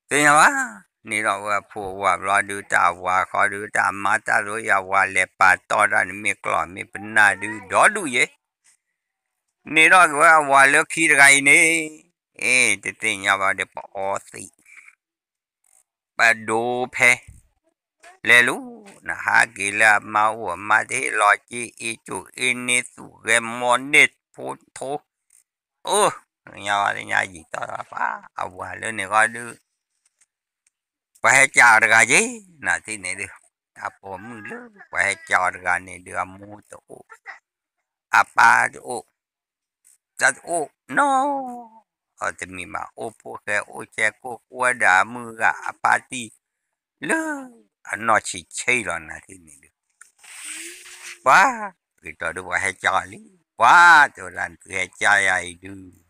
သ့ၣ်ညါဘၣ်, န့ၢ်ထီၣ်ဝဲဖိဝဲဝၤဘျီဒုး တၢ်ဝၤဃီဒုး တၢ်မါတၢ်ဒိယဝၤလဲၤပာ်တီၢ်တၢ်န့ၣ် မ့ၢ်ကျီၢ်မ့ၢ်ပနၢ်ဒုး ဒီဒူၣ်ယဲ, န့ၢ်ထီၣ်က့ၤဝဲအဝၤလၢခံတဂၤအံၤန့ၣ်, အ့ တသ့ၣ်ညါဘၣ်ဒီး ပအီသံး ပဒိဖဲ လဲၤလူၤ, နဟးက့ၤလၢအမါအိၣ် အမါတဟ့ၣ်လီၤက့ၤ အ့ၣ်ကၠိၣ်အ့ၣ်န့ၢ်သူၣ်ဂဲၤမီၤန့ၢ်ဖိထိ, အိၣ် ညါဝဲညါယံာ်တီၢ်ပၢ် အဝၤလၢန့ၣ်ဃီဒုး ပှၤဟဲကၢအီၤတဂၤက့ၤ နထံၣ်န့ၣ်ဒုး, တၢ်ပိာ်မုၣ်လၢ ပှၤဟဲကၢအီၤတဂၤန့ၣ်ဒုး အမိၢ်တအိၣ်, အပၢ်တအိၣ်, တၢ်တအိၣ်နီၤ, အတမ့ၢ်ဘၣ် အိၣ်ဖိၣ်ဃဲအိၣ်ဆဲးကိၣ်ကွဲဒီးအမုၢ်ဂၤအပၢ်တံၢ် လၢအနီၢ်ဆံးဆံးလီၤ နထံၣ်န့ၣ်ဒုး, ပှၤ ဂ့ၤတီၤဒုး ပှၤဟဲကၢအီၤလံ, ပှၤ တဲဝဲဒၣ် နသုဟဲကၢယၤအံၤဒုး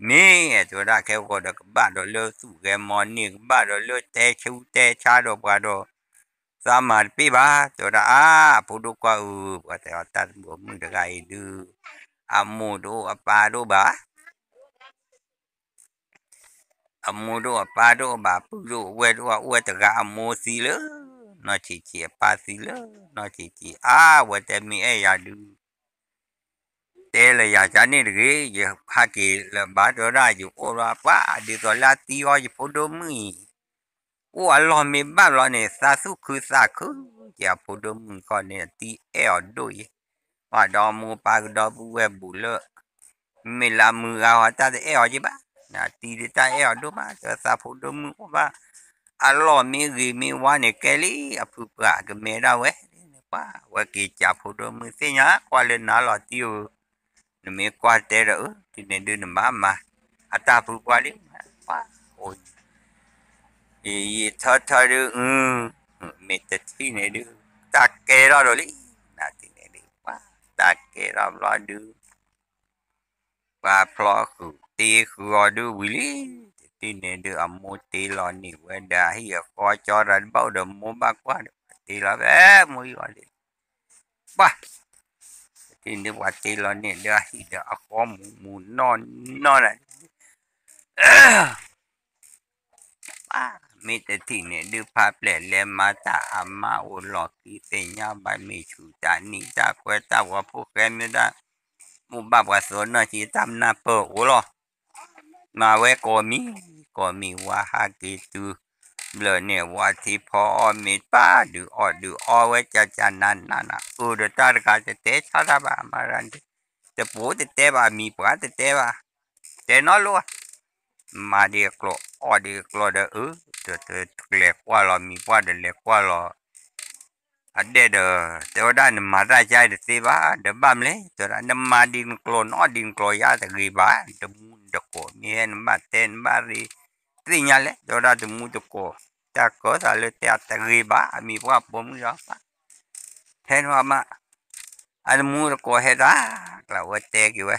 မ့ၢ် တဲဝဲဒၣ် ခဲဂီၤဒီးကဘၣ်ဒီးလၢသူၣ်ဂဲၤမီၤန့ၢ် ကဘၣ်ဒီးလၢတဲဆူတဲဆါဒီးပှၤဒီး သးမၤတပ့ၢ်ဘၣ် တဲဝဲဒၣ် အါ အဖိဒိၣ်ကွၢ်အုး ပှၤတဲအီၤတၢ်တဘိးမုၣ်တဂၤအံၤဒုး အမိၢ်တအိၣ်အပၢ်တအိၣ်ဘၣ် အမိၢ်တအိၣ်အပၢ်တအိၣ်ဘၣ် ပုၢ်တအိၣ်ဝဲၢ်တအိၣ် အိၣ်ဝဲတဂၤအမိၢ်သံလၢ နီၢ်ဆံးဆံး အပၢ်သံလၢ နီၢ်ဆံးဆံး အါ ဝဲတဲမ့ၢ်အဲၣ်ယၤဒုး တဲလၢယၤကန့ၣ်တဂ့ၤ, ယဟးက့ၤလၢၤဘၣ်တဲဝဲဒၣ်, ယအိၣ်လီၤပှၢ်ဒ်သိးလၢအသံအီၤယဖိဒိၣ်မုၣ်အံၤ, အိၣ်အလီၢ်မ့ၢ်ဘၣ်ဘျီန့ၣ် သးသူၣ်ခုသးခု, ယဖိဒိၣ်မုၣ်ခီန့ၣ် အသံအဲၣ်အီၤဒိၣ်ယဲ, ပှၤဒီမိၢ်ပၢ်ကဒီပုၢ်ဝဲၢ်ဘူးလၢ မ့ၢ်လၢအမုၢ်ဂၤဟီတၢ်တအဲၣ်အီၤက့ဘၣ်, နသံဒုးတၢ်အဲၣ်အီၤဒိၣ်မး, တၢ်သးဖိဒိၣ်မုၣ်အိၣ်ဘၣ်, အလီၢ်မ့ၢ်ဂ့ၤမ့ၢ်ဝါန့ၣ် ကဲလံအဖုပှၢ်ကမဲဒၣ်ဝဲ, ပှၤဝဲက့ၤကးဖိဒိၣ်မုၣ်သ့ၣ်ညါ ကွၢ်လၢနၤလီၤတံၢ်ဧၢ, နမ့ၢ်ကွၢ်တဲဒီး အၢ တထံၣ်န့ၣ်ဒုးနဘၣ်မၤ အတၢ်ဖုပှၢ်လံ, ပှၤအိၣ် ယံာ်ထီထီဒုး မ့ၢ်တထံၣ်န့ၣ်ဒုး တၢ်ကဲထီၣ်ဒီးလံ, နထံၣ်န့ၣ်ဒုး ပှၤတၢ်ကဲထီၣ်ဘျီဒုး ပှၤဖျီဃုာ်တ့ဃုာ်အီၤဒုးဝံၤလံ, တထံၣ်န့ၣ်ဒုး အမိၢ်တ့လီၤန့ၢ်ဝဲဒီးအဟံၣ်အဃီကၠီတၢ်တဘၣ်အိၣ်ဒီးမိၢ်ဘၣ်ကွၢ်ဒီး ပှၤတ့လီၤဖဲမိၢ်ဟံၣ်အီၤလံ, ပှၤ တထံၣ်န့ၣ်ပှၤတ့လီၤန့ၢ်ဒုးအဟံၣ်ဒီးအဃီမူးမူးနီၢ်နီၢ်ဒီး ပှၤ မ့ၢ်တထံၣ်န့ၣ်ဒုး ဖးပျဲၢ်လဲၤမၤတၢ်အမါအိၣ်လီၢ်ခံသ့ၣ်ညါဘၣ် မ့ၢ်ဆူၣ်တၢ်နံၣ်တၢ်ခွဲတၢ်ပှၤဖိၣ်ဃဲမ့ၢ်တၢ် မိၢ်ဘၣ်ပှၤသိးနီၢ်က့တၢ်မနၢ်ပၢၢ်အိၣ်လီၤ, မၤဝဲကိးမံၤ ကိးမံၤဝါဟးက့ၤတုၤ ဘျၢၣ်န့ၣ်ဝါထံဖီအီၣ်မ့ၤ ပၢ်ဒုးအီၣ်ဒုးအီဝဲကၠၢ်ကၠၢ်နးနးနး အၢဒီးတၢ်တဂၤတတဲဆါတၢ်ဘၣ် မၤရၤ တပိၤတတဲဘၣ် မံၤပှၢ်တတဲဘၣ်, တဲနီတလိၣ်ဘၣ်, မၤဒံးအကျိာ်အီၣ်ဒံးအကျိာ်ဒီး အၢ တလဲၤကွၢ်လီၤမံၤပှၢ်ဒီးလဲၤကွၢ်လီၤ အဒဲၣ်ဒီး တဲဝဲဒၣ်နမၤတၢ်ကါတသ့ဘၣ် ဒီးဘၣ်မလဲၣ် တဲဝဲဒၣ် နမၤဒံးနကျိာ်နအီၣ်ဒံးနကျိာ်ယါတဂ့ၤဘၣ် တမူတကိးမ့ၢ်ဟဲနဘၣ်တဲနဘၣ်ရ့ သ့ၣ်ညါလဲၣ် တဲဝဲဒၣ်တမူတကိး တၢ်ကၢသးလၢတဲအတဂ့ၤဘၣ် အမံၤပှၢ်ပိာ်မုၣ်ဒီး ဖဲန့ၣ်မး အတမူတကိးဟဲတၢ် ကျးဝဲတဲက့ၤဝဲ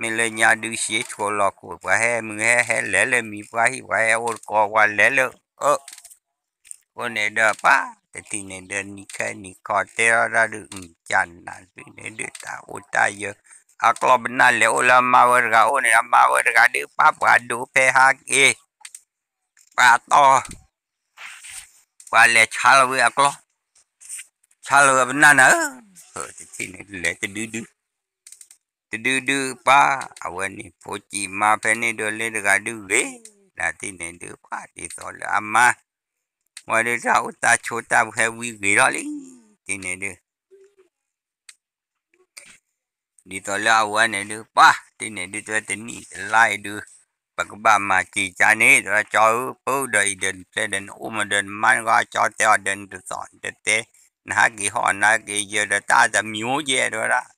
မ့ၢ်လၢညါဒုး ရှဲဆိးလီၤခိၣ် ပှၤဟဲမုၢ်ဟဲဟဲလဲၤလၢမံၤပှၢ်ဟံၣ် ပှၤဟဲအိၣ်တကိး ပှၤလဲၤလၢ အၢ အဃိန့ၣ်ဒီး ပှၤ တထံၣ်န့ၣ်ဒီး နံၤခဲနံၤခီတဲထီၣ်တၢ်ဒုး ကၢ်နးန့ၣ်ဒုး တၢ်အိၣ်တၢ်ယၢၤ အကျီၢ်ပနၢ်လဲၤအိၣ်လၢအမါဝဲတဂၤအိၣ်န့ၣ် အမါဝဲတဂၤဒုး ပှၤပှၤဒိးဖဲဟးက့ၤ ပှၤတီၢ် ပှၤလဲၤဆါလီၤဝဲအကျီၢ် ဆါလီၤဝဲပနၢ်နၤဧၢ တထံၣ်န့ၣ်လဲၤတဒုဒု တဒုဒုပှၤ အဝဲန့ၣ် ဖိကံၢ်မါဖဲန့ၣ်ဒီးလၢတဂၤဒုးဂ့ၤ နထံၣ်န့ၣ်ဒုးပှၤ ဒ်သိးလၢအမါ ဝဲဒုးတၢ်အိၣ်တၢ်ဆိးတၢ်ဟဲဝံဂ့ၤထီၣ်လံ တထံၣ်န့ၣ်ဒုး ဒ်သိးလၢအဝဲန့ၣ်ဒုး ပှၤ တထံၣ်န့ၣ်ဒုး တဝဲတနံၣ်တလါအံၤဒုး ပကဘၣ်မၤက့ၤကါန့ၣ် တဝဲကၠီဧၢ ပၢဒီးအံၤဒီးနဖျဲဒီးနအိၣ်မးဒီးနမါနဂီၢ်ကၠီတဲအီၤဒီးနတသီၣ်နတတဲ နဟးက့ၤဟီၣ်နဟးက့ၤယၢၤဒီးတၢ်တမံၤအိၣ်ယဲၢ် တဝဲဒၣ်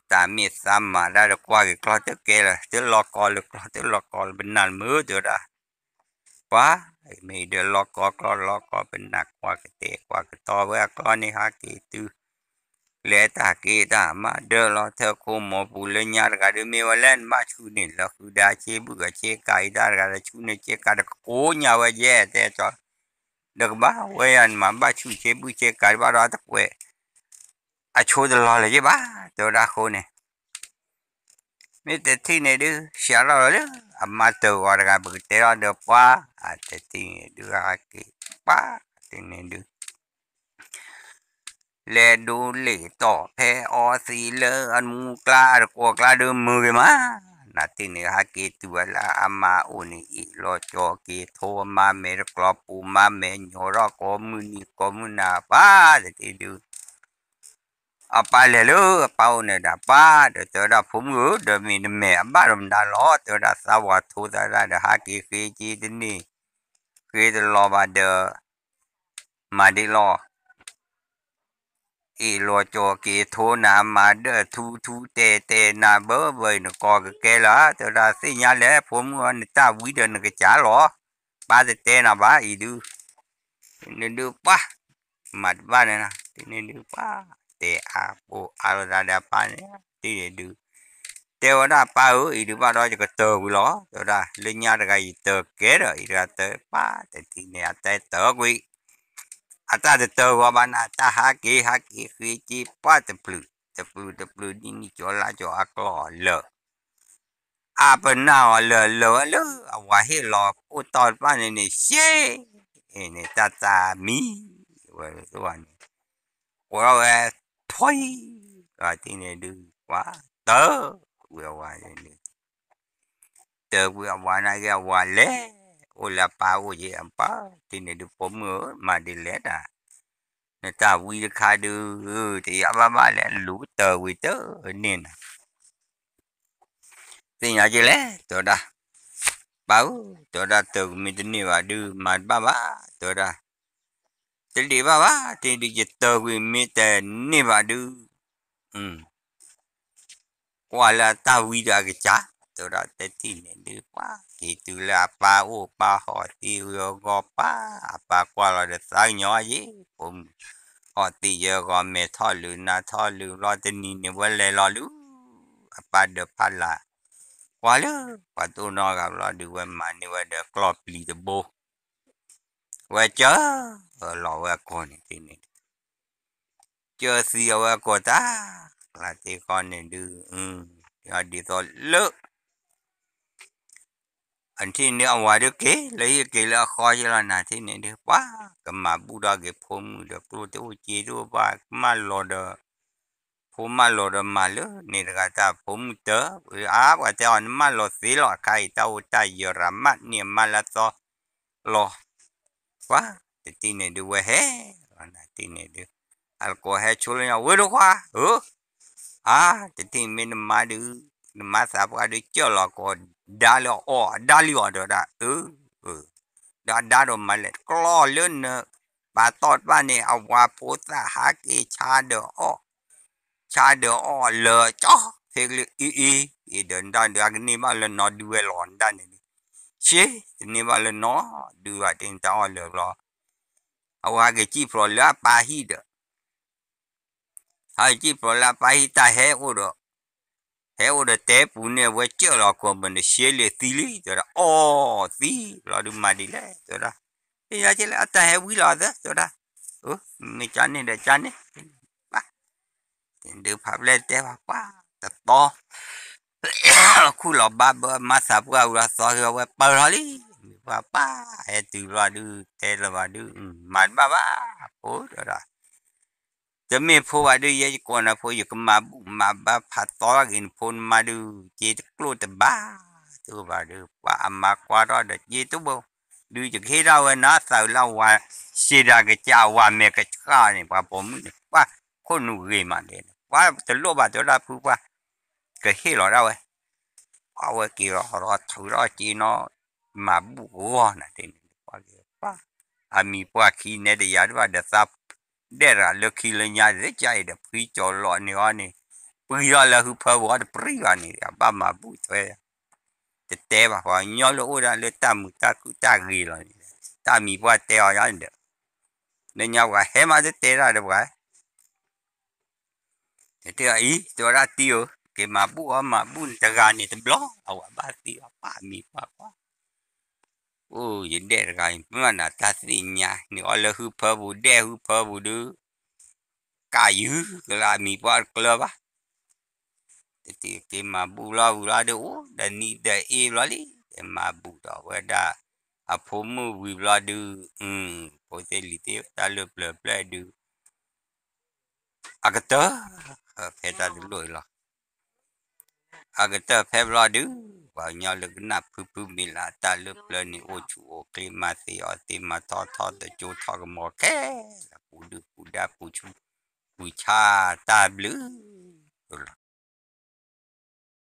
တၢ်မ့ၢ်သးမၤဒၣ်ဒီးကွၢ်က့ၤကျီၢ်တကဲလၢာ် တလီၤကီလၢကျီၢ် တလီၤကီလၢပနၢ်မုာ် တဝဲဒၣ် ပှၤ မ့ၢ်ဒီးလီၤကီကျီၢ်လီၤကီပနၢ်ကွၢ်ကတဲာ်ကွၢ်ကတီၤဝဲအကျီၢ်န့ၣ် ဟးက့ၤတုၤ လဲၤတၢ်က့ၤတၢ်မၤဒၢလီၤထၢခိၣ်မိၢ်ပူၤလၢညါတဂၤဒုး မ့ၢ်ဝဲလဲၣ် နဘၣ်ဆူၣ်န့ၣ် လၢဃုာ်ဒီးဆ့ဘုၣ်ဆ့ကၤအံၤတၢ်တဂၤဒီး ဆူၣ်န့ၣ်ဆ့ကၤဒီးကကိးညါဝဲယဲၢ် တဲကၠီ ဒီးကဘၣ်ဝဲယၤ နမၤဘၣ်ဆူၣ်ဆ့ဘုၣ်ဆ့ကၤတဘၣ်ဒီးတကွဲး အဆိတလီၤလၢၤယဲၢ်ဘၣ် တဲဝဲဒၣ်အဃိန့ၣ် မ့ၢ်တထံၣ်န့ၣ်ဒုး ဆှးထီၣ်လီၤလၢ အမါတၢ်ဂီၤတဂၤ ပကတဲထီၣ်ဒီးပှၤ အတထံၣ်န့ၣ်ဒုး ဟးက့ၤပှၤ တထံၣ်န့ၣ်ဒုး လဲၤဒိးလ့ၣ်တီၢ်ဖဲအီသံးလၢအမူကျါအတကိးကျါဒုးမုာ်ဂ့ၤမး, နထံၣ်န့ၣ် ဟးက့ၤတုၤဝဲလၢအမါအိၣ်န့ၣ် အ့ၣ်လိာ်ကၠီၤက့ၤထိ အမါမဲာ်တကျီၤပူၤ မါမဲာ်ညီထီၣ်ကိးမုၢ်နံၤကိးမုၢ်နၤပှၤ တထံၣ်ဒုး အပၢ်လဲၤလၢအပၢ်အိၣ်န့ၣ်ဒီး ပၢ်ဒီးတဲဝဲဒၣ် ဖိမုၣ်ဧၢ ဒီးမ့ၢ်နမဲာ်အဘၣ်ဒီးမနုၤလီၤ တဲဝဲဒၣ် သးဝးထိသးဒၣ်ဒီး ဟးက့ၤဃ့က့ၤတန့ၢ် ဃ့တလီၤဘၣ်ဒီး မၤဒ်လီၤ အ့ၣ်လိာ်ကၠီၤက့ၤထိနၤ မၤဒၢၣ်ထူထူတဲာ်တဲာ်နၤ ဘၢဘၢအံၤ နကီၢ်ကကဲလၢၤ တဲဝဲဒၣ် သ့ၣ်ညါလဲၣ် ဖိမုၣ်ဧၢ နတၢ်ဝံဒီးနကစၢ်လီၤ ပၢ်တတဲနၤဘၣ်အံၤဒုး န့ၣ်ဒုးပှၤ မၤတဘၣ်န့ၣ် တန့ၣ်ဒုးပှၤ တဲအါပိာ်အါလိာ်သးဒီးအပၢ်န့ၣ် တထံၣ်န့ၣ်ဒုး တဲဝဲဒၣ် ပၢ်ဧၢ အံၤဒုးဘၣ်ဒီးယကတၢၢ်ကွံာ်လီၤ တဲဝဲဒၣ် လၢညါတဂၤယတၢၢ်ကဲဒီး အံၤတဂၤတၢၢ်ပၢ် တထံၣ်န့ၣ် အတဲတၢၢ်ကွံာ် အတၢ်တတၢၢ်ဂီၤဘၣ်နၤ တၢ်ဟးက့ၤ ဟးက့ၤဃ့က့ၤပှၤတပျုာ် တပျုာ်တပျုာ် ဒ်နံၣ်ကၠီလါကၠီအကျီၢ်လၢာ် အပနၢ်အီၤလၢာ်လၢာ်ဝဲလၢ အဝၤဟ့ၣ်လီၤအိၣ်တီၢ်တဖၣ်န့ၣ်န့ၣ် ရှ့ န့ၣ် တၢ်တၢ်မံ ဝဲန့ၣ် ကိးထီၣ်ဝဲ ထွံ အဝၤတထံၣ်န့ၣ်ဒုး ပှၤတၢၢ်ကွံာ်အဝၤန့ၣ် တၢၢ်ကွံာ်အဝၤနာ်က့ အဝၤလဲၤ အိၣ်လၢအပၢ်အိၣ်က့ အပၢ်တထံၣ်န့ၣ်ဒုး ဖိမုၣ်ဧၢ မၤဒ်လဲၣ်တၢ် နတၢ်ဝံတခါဒုး တယၤဘၣ်ဘၣ်လဲၣ် လူၤတၢၢ်ကွံာ်တၢၢ်န့ၣ်နၤ သ့ၣ်ညါက့လဲၣ် တဲဝဲဒၣ်, ပၢ်ဧၢ တဲဝဲဒၣ် တၢၢ်ကွံာ်မ့ၢ်တန့ၢ်ဘၣ်ဒုး မၤတဘၣ်ဘၣ် တဲဝဲဒၣ်, တဒံးဘၣ်ဘၣ် တဒံး ယတၢၢ်ကွံာ်မ့ၢ်တန့ၢ်ဘၣ်ဒုး ကွၢ်လၢအတၢ်ဝံဒီးအကစၢ် တဲဝဲဒၣ် တထံၣ်န့ၣ်ဒုး ပှၤက့ၤတုၤလၢအပၢ်အိၣ် ပၢ်ဟီၣ်သံဂ့ၤအဂီၢ် ပၢ် အပၢ်ကွၢ်လီၤဒီးသးကညီၤယ့ၣ် ဖိမုၣ် ဟီၣ်သံယဲအဂီၢ် မဲာ်ထီၣ်လုာ်နါထီၣ်လုာ် ဘျီတနံၤန့ၣ် ဝဲလဲၤလီၤလၢ အပၢ်ဒၢးဖးလာ် ကွၢ်လၢ ပှၤတိၢ်နီၣ်ဂၤဘျီဒုး ဝဲမၤန့ၢ်ဝဲဒီးကျီၢ်ပျံၤတဘိ ဝဲကၢၢ်လီၤဝဲအကိာ်န့ၣ် တထံၣ်န့ၣ်ဒုး ကၢၢ်သံအဝဲအကိာ်တၢ် ကျါတ့ၢ်ဃီန့ၣ်ဒုး ဒ်သိးလၢ အထံၣ်န့ၣ်အဝၤဒုးက့ၤ လၢဟံၣ်က့ၤလၢအဃီယ့ၣ်လီၤ နၤထံၣ်န့ၣ်ဒုး ပှၤကမၤဘူၣ်ထီၣ်က့ၤဖိမုၣ်ဒီး ကျိၣ်တအိၣ်စ့တအိၣ်ဘၣ် ကမၢလီၤဒီး ဖိမၢလီၤဒီးမၤလၢန့ၣ်တဂၤတၢ် ဖိမုၣ်တၢၢ် အါ ပှၤတဲအီၤ နမၢလီၤသ့လီၤ အခါအံၤ တၢ်အိၣ်တၢ်ယၢၤရၤမးန့ၢ်အမါလၢအသီလီၤ ပှၤတထံၣ်န့ၣ်ဒုး ဝဲဟဲလီၤ နၤထံၣ်န့ၣ်ဒုး အကိးဟဲဆိလၢညါ ဝ့ၢ်ဒိခွါဧၢ အါ တထံၣ်မ့ၢ်နမါဒုး နမါသးပှၢ်ဒုး ကၢၢ်လီၤကိာ်ဒါလၢအီၣ် အဒါလံအီၤဒီးဒၣ် အၢ ဒီးအဒါဒီးမၤလဲၣ် ကျီၢ်လၢနပာ်တီၢ်တဘၣ်န့ၣ် အဝၤဖိသၣ်ဟးက့ၤဆါဒီးအီၣ် ဆါဒီးအီၣ်လၢကၠီ ဖဲကလၢအံၤအံၤ အံၤဒီးနတၢ်ဒုး အကန့ၢ်ဘၣ်လၢနီဒုးဝဲလီၤ နတၢ်န့ၣ်ဒုး ဆ့ တန့ၢ်ဘၣ်လၢနီဒုးဘၣ် တ့ၢ်နတၢ်အီၣ်လၢာ်ဘျီ အဝဲဟးက့ၤစံၣ်ဖျိးလၢအပၢ်ဟံၣ်ဒီး ဟးက့ၤစံၣ်ဖျိးလၢအပၢ်ဟံၣ်တၢ်ဟဲအိၣ်ဒီး ဟဲအိၣ်ဒီးတဲပူၤန့ၣ် အဝဲကၢၢ်လီၤကိာ်မုၢ်န့ၣ် ရှဲလ့ၤသံလံ တဲဝဲဒၣ် အီၣ်သံ ဘျီဒုးမၤဒ်လဲၣ် တဲဝဲဒၣ် ယၤက့လဲၣ် အတၢ်ဟဲဝံလီၤသၢ တဲဝဲဒၣ် မ့ၢ်ကန့ၣ်ဒီးကန့ၣ် ပၢ် ဒုးဖးဖျဲၣ်တဲဘၣ်ပှၢ် တတီ ခူၣ်လီၤဘၣ်ဘၢ မါသးပှၢ်ဝံၤလီၤသီဂ့ၤ အဝဲပၢၢ်ထီၣ်လံ မ့ၢ်ပှၢ်ပၢ် ဟဲတုၤဘျီဒုး တဲလၢၤဘၣ်ဒုး မၤတဘၣ်ဘၣ် ဖိ တဲဝဲဒၣ် တမ့ၢ်ဖိဘၣ်ဒုး ယဲယကိးနၤဖိ ယကမၤဘူၣ်မၤဘါဖးသီဂ့ၤနဖိနမါဒုး က့တကျိၣ်တဘၣ် တအိၣ်ဘၣ်ဒုး ပှၤအမါကွၢ်ထီၣ်ဒီး က့တဘိ ဒုးယကဟ့ၣ်ဒၣ်ဝဲနၤသးလၢအဝၤ စံးတၢ်ကစၢ်အဝၤမဲာ်ကဆှၣ်န့ၣ် ပှၤပိာ်မုၣ်န့ၣ် ပှၤခိၣ်နူာ်ဂ့ၤမးဒဲးန့ၣ် ပှၤတလိၣ်ဘၣ်တဲဝဲဒၣ်ဖုပှၢ် ကဟ့ၣ်လီၤဒၣ်ဝဲ ပှၤဝဲက့ၤလီၤဟီထီၣ်ထုးထီၣ်က့နီၤ မၤဘူၣ်ဂီၢ်နၤဒဲးန့ၣ် ပှၤက့ၤပှၢ် အမံၤပှၢ်ခံနဲတယၤတဘၣ်ဒီးသး ဒဲၣ်တဂၤလၢခံလၢညါ တကၢ်အံၤဒီးဖှံကၠီၤလီၤန့ၢ်အီၤန့ၣ် ပှံၤထီၣ်လၢဟုဖၢပူၤအီၤတပှံၤဘၣ်န့ၣ် အဘၣ်မၤဘူၣ်ထွဲ တတဲဘၣ် ပှၤကညီလၢအိၣ်ဒᣁလၢတၢ်မုာ်တၢ်ခုၣ်တၢ်ဂ့ၤလီၤန့ၣ် တၢ်မံၤပှၢ်တဲအီၤညါဒီး လၢညါပှၤဟဲမးတတဲတၢ်ဒီးပှၤ တဲအံၤ တဲဝဲဒၣ်တံၤဧၢ က့ၤမၤဘူၣ်အီၤမၤဘူၣ်န့ၣ်တဂၤန့ၣ်တဘျီ အဝၤဘၣ်သံအီၤပၢ်မံၤပှၢ်ပှၢ် အိၣ်ယဒဲၣ်တဂၤအံၤ မ့ၢ်ဘၣ်နၤတၢ်သ့ၣ်ညါ န့ၢ်အီၤလၢဟုဖၢပူၤဒဲၣ်ဟုဖၢပူၤဒုး ကၢ်ယုၢ်ကလၢအမံၤပှၢ်တကျၢၤဘၣ် တထံၣ်က့ၤမၤဘူၣ်လီၤဝံၤလီၤဒုး အိၣ်ဒီးနံၤဒီးအ့ဘျီလံ က့ၤမၤဘူၣ်ဒီးဝဲဒၣ် အဖိမုၣ်ဝံၤဘျီဒုး ဖိသ့ၣ်လံၤသ့ၣ်တၢ်လၢပျၢၤပျဲၢ်ဒုး အကတၢၢ် ဖဲတၢ်တလိၣ်အံၤလီၤ အကတၢၢ်ဖဲဘျီဒုး ပှၤကညီလၢကနၣ်ဖုဖုမ့ၢ်လၢအတၢ်လၢပျၢၤန့ၣ် အိၣ်ဆူၣ်အိၣ်ချ့ မၤသ့အီၣ်သ့ မၤထီၣ်ထီၣ်သကၠိထီၣ်ကမီၤခဲလၢာ် ပူၤဒုၣ်ပူၤဒါ ပူၤဆူၣ်ပူၤဆါ တၢ်ဘျုးလီၤ.